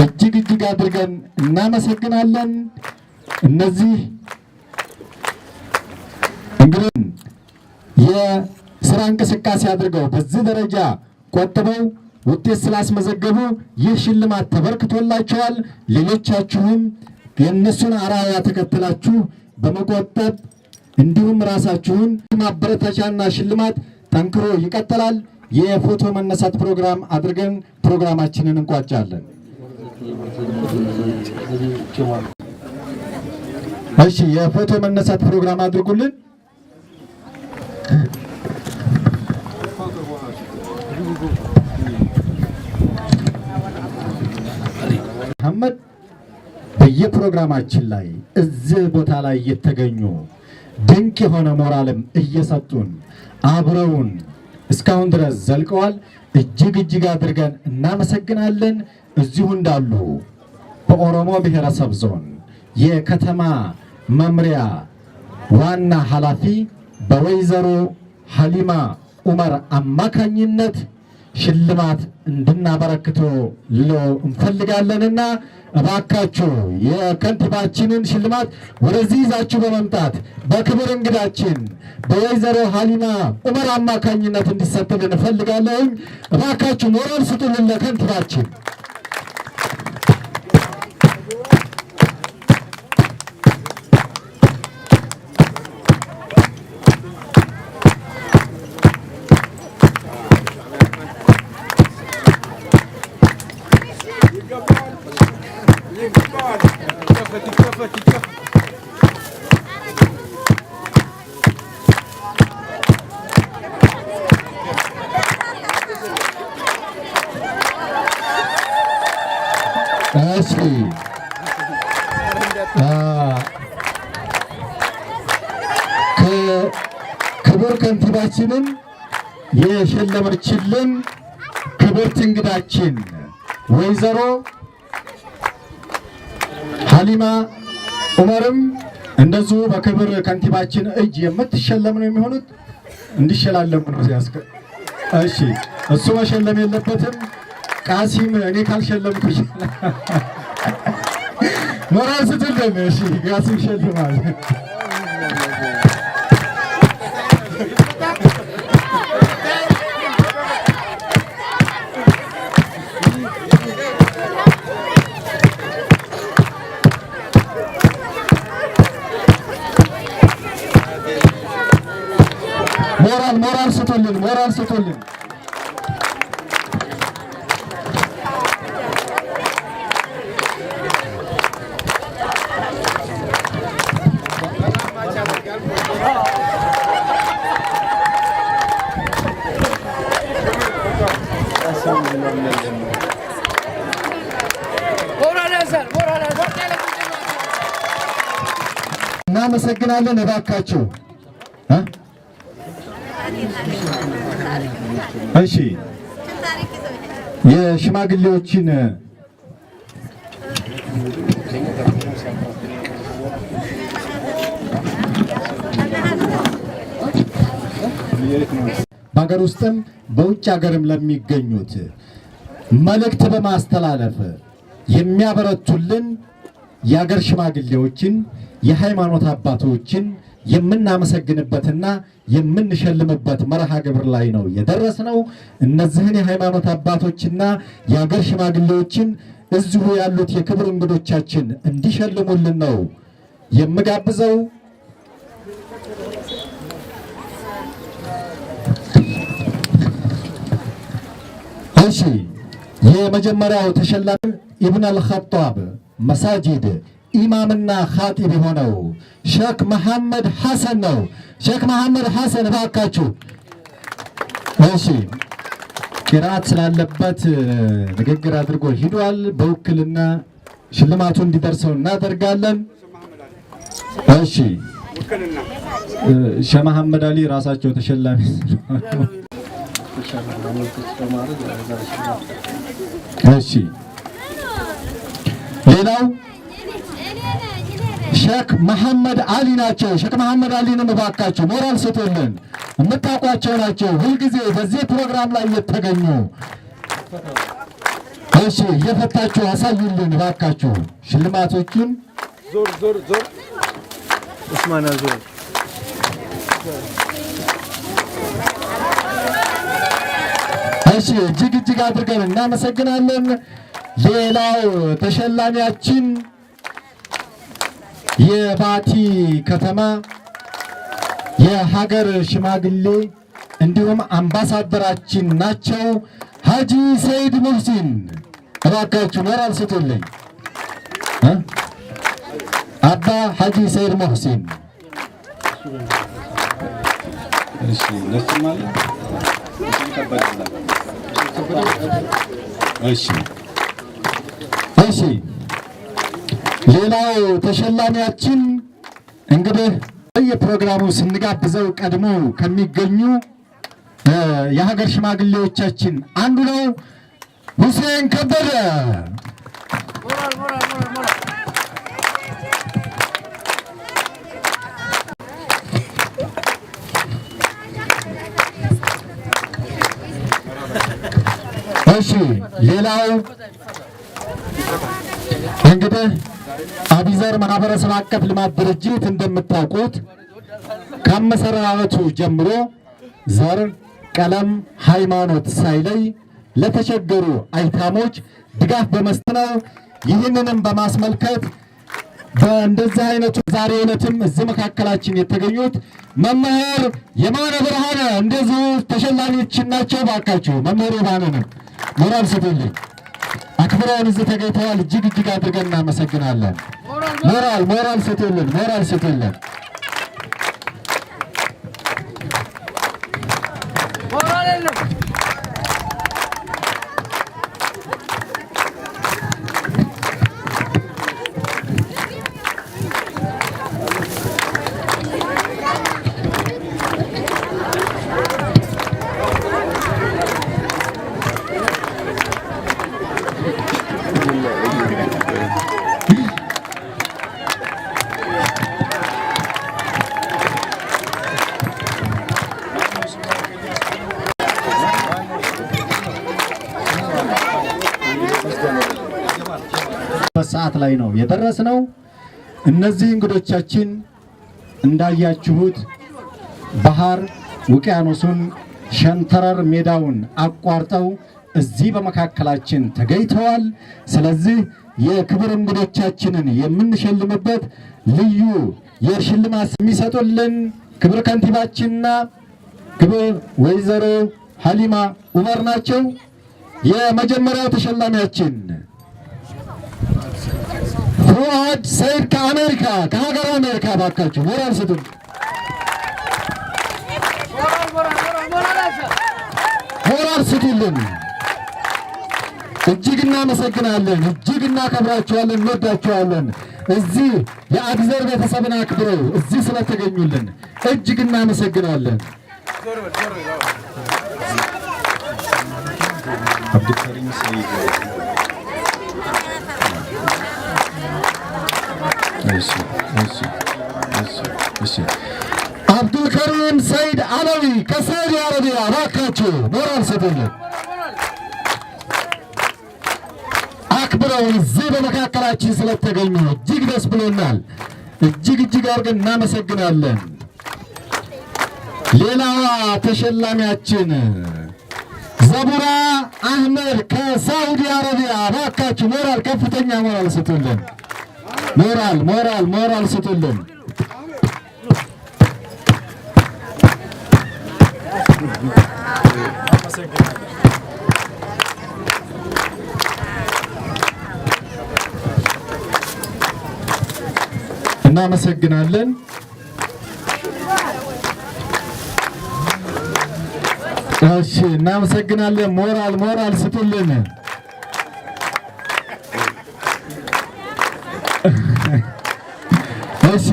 እጅግ እጅግ አድርገን እናመሰግናለን። እነዚህ እንግዲህ የስራ እንቅስቃሴ አድርገው በዚህ ደረጃ ቆጥበው ውጤት ስላስመዘገቡ ይህ ሽልማት ተበርክቶላቸዋል። ሌሎቻችሁም የእነሱን አርአያ ተከትላችሁ በመቆጠብ እንዲሁም ራሳችሁን ማበረታቻና ሽልማት ጠንክሮ ይቀጥላል። የፎቶ መነሳት ፕሮግራም አድርገን ፕሮግራማችንን እንቋጫለን። እሺ፣ የፎቶ መነሳት ፕሮግራም አድርጉልን። መሐመድ። በየፕሮግራማችን ላይ እዚህ ቦታ ላይ እየተገኙ ድንቅ የሆነ ሞራልም እየሰጡን አብረውን እስካሁን ድረስ ዘልቀዋል። እጅግ እጅግ አድርገን እናመሰግናለን። እዚሁ እንዳሉ በኦሮሞ ብሔረሰብ ዞን የከተማ መምሪያ ዋና ኃላፊ በወይዘሮ ሀሊማ ኡመር አማካኝነት ሽልማት እንድናበረክቶ እንፈልጋለንና እባካችሁ የከንቲባችንን ሽልማት ወደዚህ ይዛችሁ በመምጣት በክብር እንግዳችን በወይዘሮ ሀሊማ ኡመር አማካኝነት እንዲሰጥልን እንፈልጋለን። እባካችሁ ሞራል ስጡልን ለከንቲባችን። እሺ፣ ክቡር ከንቲባችንን የሸለመችልን ክብርት እንግዳችን ወይዘሮ ሀሊማ ኡመርም እንደዚሁ በክብር ከንቲባችን እጅ የምትሸለም ነው የሚሆኑት። እንዲሸላለሙ ነው ሲያስከ እሺ፣ እሱ መሸለም የለበትም። ቃሲም እኔ ካልሸለምኩ ሞራል ስትልን። እሺ፣ ቃሲም ሸልማል። ሞራል ሞራል ስጡልን፣ ሞራል ስጡልን። እናመሰግናለን። እባካችሁ እሺ፣ የሽማግሌዎችን በሀገር ውስጥም በውጭ ሀገርም ለሚገኙት መልእክት በማስተላለፍ የሚያበረቱልን የሀገር ሽማግሌዎችን፣ የሃይማኖት አባቶችን የምናመሰግንበትና የምንሸልምበት መርሃ ግብር ላይ ነው የደረስነው። እነዚህን የሃይማኖት አባቶችና የሀገር ሽማግሌዎችን እዚሁ ያሉት የክብር እንግዶቻችን እንዲሸልሙልን ነው የምጋብዘው። እሺ፣ የመጀመሪያው ተሸላሚ ኢብን አልኸጣብ መሳጂድ ኢማምና ኻጢብ የሆነው ሼክ መሐመድ ሐሰን ነው። ሼክ መሐመድ ሐሰን እባካችሁ። እሺ፣ ቂራአት ስላለበት ንግግር አድርጎ ሂዷል። በውክልና ሽልማቱ እንዲደርሰው እናደርጋለን። እሺ፣ ሼህ መሐመድ አሊ ራሳቸው ተሸላሚ። እሺ፣ ሌላው ሼክ መሐመድ አሊ ናቸው። ሼክ መሐመድ አሊንም እባካችሁ ሞራል ስጡልን። የምታውቋቸው ናቸው። ሁልጊዜ በዚህ ፕሮግራም ላይ እየተገኙ። እሺ፣ እየፈታችሁ አሳዩልን እባካችሁ ሽልማቶቹን። ዞር ዞር ዞር ኡስማን ዞር። እሺ፣ እጅግ እጅግ አድርገን እናመሰግናለን። ሌላው ተሸላሚያችን የባቲ ከተማ የሀገር ሽማግሌ እንዲሁም አምባሳደራችን ናቸው፣ ሀጂ ሰይድ ሙህሲን። እባካችሁ ሞራል ስጡልኝ። አባ ሀጂ ሰይድ ሙህሲን። እሺ እሺ። ሌላው ተሸላሚያችን እንግዲህ በየፕሮግራሙ ስንጋብዘው ቀድሞ ከሚገኙ የሀገር ሽማግሌዎቻችን አንዱ ነው፣ ሁሴን ከበደ። እሺ፣ ሌላው እንግዲህ አቢዘር ማህበረሰብ አቀፍ ልማት ድርጅት እንደምታውቁት ከመሰረቱ ጀምሮ ዘር፣ ቀለም፣ ሃይማኖት ሳይለይ ለተቸገሩ አይታሞች ድጋፍ በመስጠት ነው። ይህንንም በማስመልከት በእንደዚህ አይነቱ ዛሬ ዕለትም እዚህ መካከላችን የተገኙት መምህር የማነ ብርሃነ እንደዚሁ ተሸላሚዎችን ናቸው። ባካችሁ መምህር የማነንም ሞራል ስጡልኝ። አክብረውን እዚህ ተገኝተዋል። እጅግ እጅግ አድርገን እናመሰግናለን። ሞራል ሞራል ስጡልን፣ ሞራል ስጡልን። ሰዓት ላይ ነው የደረስነው። እነዚህ እንግዶቻችን እንዳያችሁት ባህር ውቅያኖሱን ሸንተረር ሜዳውን አቋርጠው እዚህ በመካከላችን ተገኝተዋል። ስለዚህ የክብር እንግዶቻችንን የምንሸልምበት ልዩ የሽልማት የሚሰጡልን ክብር ከንቲባችንና ክብር ወይዘሮ ሀሊማ ኡመር ናቸው። የመጀመሪያው ተሸላሚያችን ፉአድ ሰይድ ከአሜሪካ፣ ከሀገር አሜሪካ። ባካችሁ ሞራል ስጡን፣ ሞራል ስጡልን። እጅግ እናመሰግናለን። እጅግ እናከብራችኋለን፣ እንወዳችኋለን። እዚህ የአቢዘር ቤተሰብን አክብረው እዚህ ስለተገኙልን እጅግ እናመሰግናለን። አብዱልከሪም ሰይድ። አብዱልከሪም ሰይድ አለዊ ከሳዑዲ አረቢያ፣ እባካችሁ ሞራል ስጡልን። አክብረውን እዚህ በመካከላችን ስለተገኙ እጅግ ደስ ብሎናል። እጅግ እጅግ አድርገን እናመሰግናለን። ሌላዋ ተሸላሚያችን ዘቡራ አህመድ ከሳዑዲ አረቢያ፣ እባካችሁ ሞራል፣ ከፍተኛ ሞራል ስጡልን። ሞራል ሞራል ሞራል ስጡልን። እናመሰግናለን። እሺ፣ እናመሰግናለን። ሞራል ሞራል ስጡልን። እሺ፣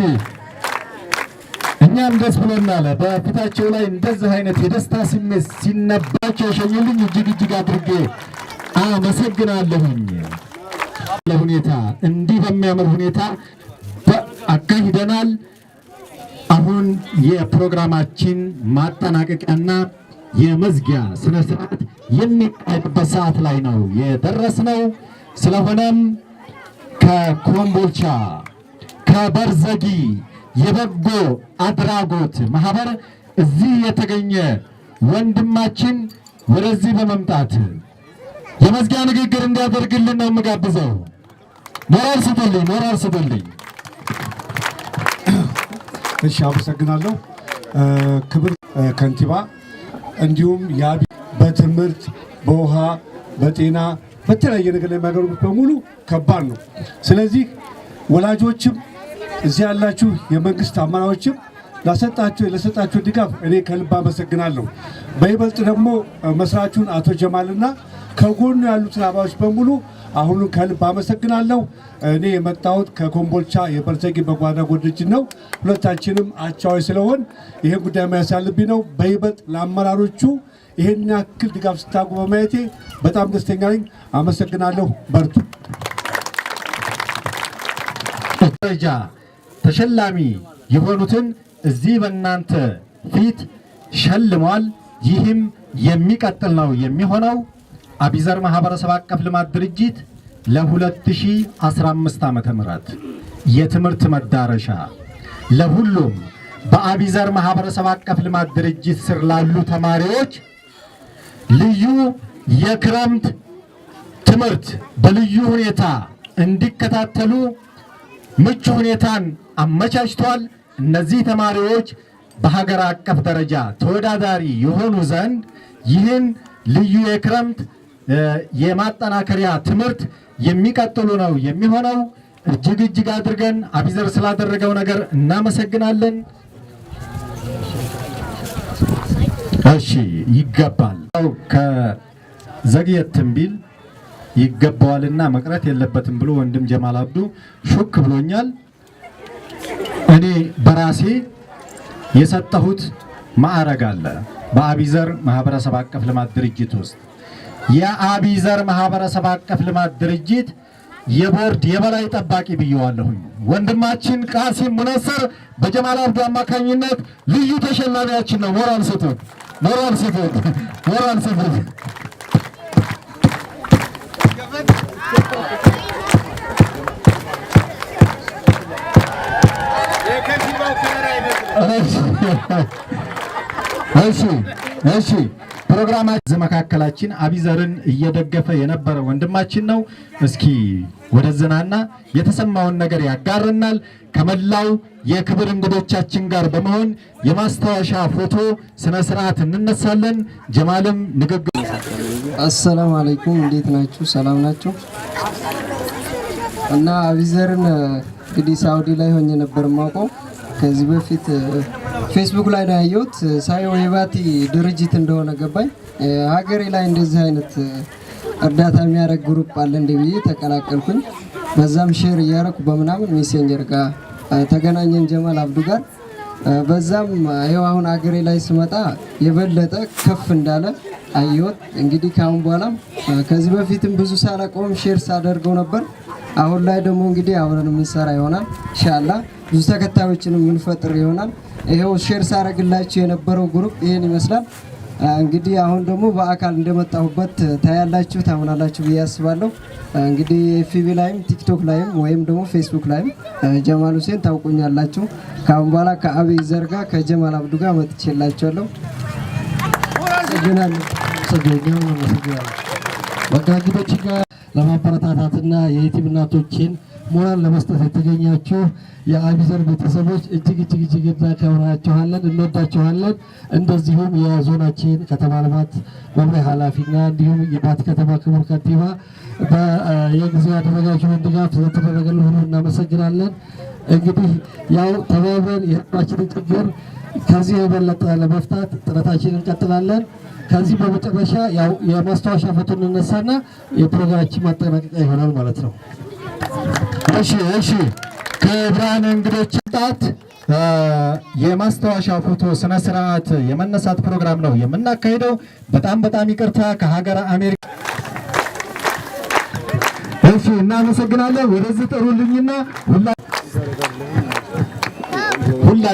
እኛም ደስ ብሎናል። በፊታቸው ላይ እንደዚህ አይነት የደስታ ስሜት ሲነባቸው የሸኙልኝ እጅግ እጅግ አድርጌ አመሰግናለሁኝ። ለሁኔታ እንዲህ በሚያምር ሁኔታ አካሂደናል። አሁን የፕሮግራማችን ማጠናቀቂያና የመዝጊያ ስነ ስርዓት የሚካሄድበት ሰዓት ላይ ነው የደረስነው። ስለሆነም ከኮምቦልቻ ከበርዘጊ የበጎ አድራጎት ማህበር እዚህ የተገኘ ወንድማችን ወደዚህ በመምጣት የመዝጊያ ንግግር እንዲያደርግልን ነው የምጋብዘው። ሞራል ስጡልኝ፣ ሞራል ስጡልኝ። እሺ፣ አመሰግናለሁ። ክብር ከንቲባ እንዲሁም የአቢ በትምህርት፣ በውሃ፣ በጤና፣ በተለያየ ነገር ላይ የሚያገሩት በሙሉ ከባድ ነው። ስለዚህ ወላጆችም እዚህ ያላችሁ የመንግስት አመራሮችም ለሰጣችሁ ድጋፍ እኔ ከልብ አመሰግናለሁ። በይበልጥ ደግሞ መስራቹን አቶ ጀማልና ከጎኑ ያሉትን አባሎች በሙሉ አሁንም ከልብ አመሰግናለሁ። እኔ የመጣሁት ከኮምቦልቻ የበርዘጊ በጎ አድራጎት ድርጅት ነው። ሁለታችንም አቻዎች ስለሆን ይሄን ጉዳይ መያዝ ያለብኝ ነው። በይበልጥ ለአመራሮቹ ይሄን ያክል ድጋፍ ስታደርጉ በማየቴ በጣም ደስተኛ ነኝ። አመሰግናለሁ። በርቱ። ደረጃ ተሸላሚ የሆኑትን እዚህ በእናንተ ፊት ሸልሟል። ይህም የሚቀጥል ነው የሚሆነው። አቢዘር ማህበረሰብ አቀፍ ልማት ድርጅት ለ2015 ዓ.ም የትምህርት መዳረሻ ለሁሉም በአቢዘር ማህበረሰብ አቀፍ ልማት ድርጅት ስር ላሉ ተማሪዎች ልዩ የክረምት ትምህርት በልዩ ሁኔታ እንዲከታተሉ ምቹ ሁኔታን አመቻችቷል። እነዚህ ተማሪዎች በሀገር አቀፍ ደረጃ ተወዳዳሪ የሆኑ ዘንድ ይህን ልዩ የክረምት የማጠናከሪያ ትምህርት የሚቀጥሉ ነው የሚሆነው። እጅግ እጅግ አድርገን አቢዘር ስላደረገው ነገር እናመሰግናለን። እሺ፣ ይገባል። ከዘግየትም ቢል ይገባዋልና መቅረት የለበትም ብሎ ወንድም ጀማል አብዱ ሹክ ብሎኛል። እኔ በራሴ የሰጠሁት ማዕረግ አለ በአቢዘር ማህበረሰብ አቀፍ ልማት ድርጅት ውስጥ። የአቢዘር ማህበረሰብ አቀፍ ልማት ድርጅት የቦርድ የበላይ ጠባቂ ብየዋለሁኝ። ወንድማችን ቃሲም ሙነስር በጀማል አብዱ አማካኝነት ልዩ ተሸላሚያችን ነው። ሞራል ስጡት፣ ሞራል ስጡት፣ ሞራል ስጡት። እሺ እሺ፣ ፕሮግራማችን መካከላችን አቢዘርን እየደገፈ የነበረ ወንድማችን ነው። እስኪ ወደዝናና የተሰማውን ነገር ያጋረናል። ከመላው የክብር እንግዶቻችን ጋር በመሆን የማስታወሻ ፎቶ ስነ ስርዓት እንነሳለን። ጀማልም ንግግር። አሰላሙ አለይኩም፣ እንዴት ናችሁ? ሰላም ናችሁ? እና አቢዘርን እንግዲህ ሳውዲ ላይ ሆኜ ነበር የማውቀው። ከዚህ በፊት ፌስቡክ ላይ ነው ያየሁት። ሳየው የባቲ ድርጅት እንደሆነ ገባኝ። ሀገሬ ላይ እንደዚህ አይነት እርዳታ የሚያደርግ group አለ እንደ ብዬ ተቀላቀልኩኝ። በዛም share እያደረኩ በምናምን ሜሴንጀር ጋር ተገናኘን ጀማል አብዱ ጋር። በዛም ይኸው አሁን ሀገሬ ላይ ስመጣ የበለጠ ከፍ እንዳለ አየሁት። እንግዲህ ከአሁን በኋላም ከዚህ በፊትም ብዙ ሳላቆም share ሳደርገው ነበር። አሁን ላይ ደግሞ እንግዲህ አብረን የምንሰራ ይሆናል ኢንሻአላህ። ብዙ ተከታዮችን የምንፈጥር ይሆናል። ይኸው share ሳረግላችሁ የነበረው group ይሄን ይመስላል። እንግዲህ አሁን ደግሞ በአካል እንደመጣሁበት ታያላችሁ፣ ታምናላችሁ ብዬ አስባለሁ። እንግዲህ FB ላይም ቲክቶክ ላይም ወይም ደግሞ ፌስቡክ ላይም ጀማል ሁሴን ታውቁኛላችሁ። ከአሁን በኋላ ከአብይ ዘር ጋር ከጀማል አብዱ ጋር መጥቼላችኋለሁ። አመሰግናለሁ። በቃ እንግዶች ጋር ለማበረታታትና የየቲም እናቶችን ሞራል ለመስጠት የተገኛችሁ የአቢዘር ቤተሰቦች እጅግ እጅግ እጅግ እናከብራችኋለን፣ እንወዳችኋለን። እንደዚሁም የዞናችን ከተማ ልማት መምሪያ ኃላፊና እንዲሁም የባቲ ከተማ ክቡር ከንቲባ የጊዜው ያደረጋችሁን ድጋፍ ስለተደረገልን ሁሉ እናመሰግናለን። እንግዲህ ያው ተባብረን የህዝባችንን ችግር ከዚህ የበለጠ ለመፍታት ጥረታችንን እንቀጥላለን። ከዚህ በመጨረሻ ያው የማስታወሻ ፎቶ እንነሳና የፕሮግራማችን ማጠናቀቂያ ይሆናል ማለት ነው። እሺ እሺ፣ ክቡራን እንግዶች ጣት የማስታወሻ ፎቶ ስነ ስርዓት የመነሳት ፕሮግራም ነው የምናካሂደው። በጣም በጣም ይቅርታ ከሀገረ አሜሪካ። እሺ፣ እናመሰግናለን። ወደዚህ ጥሩልኝና ሁላ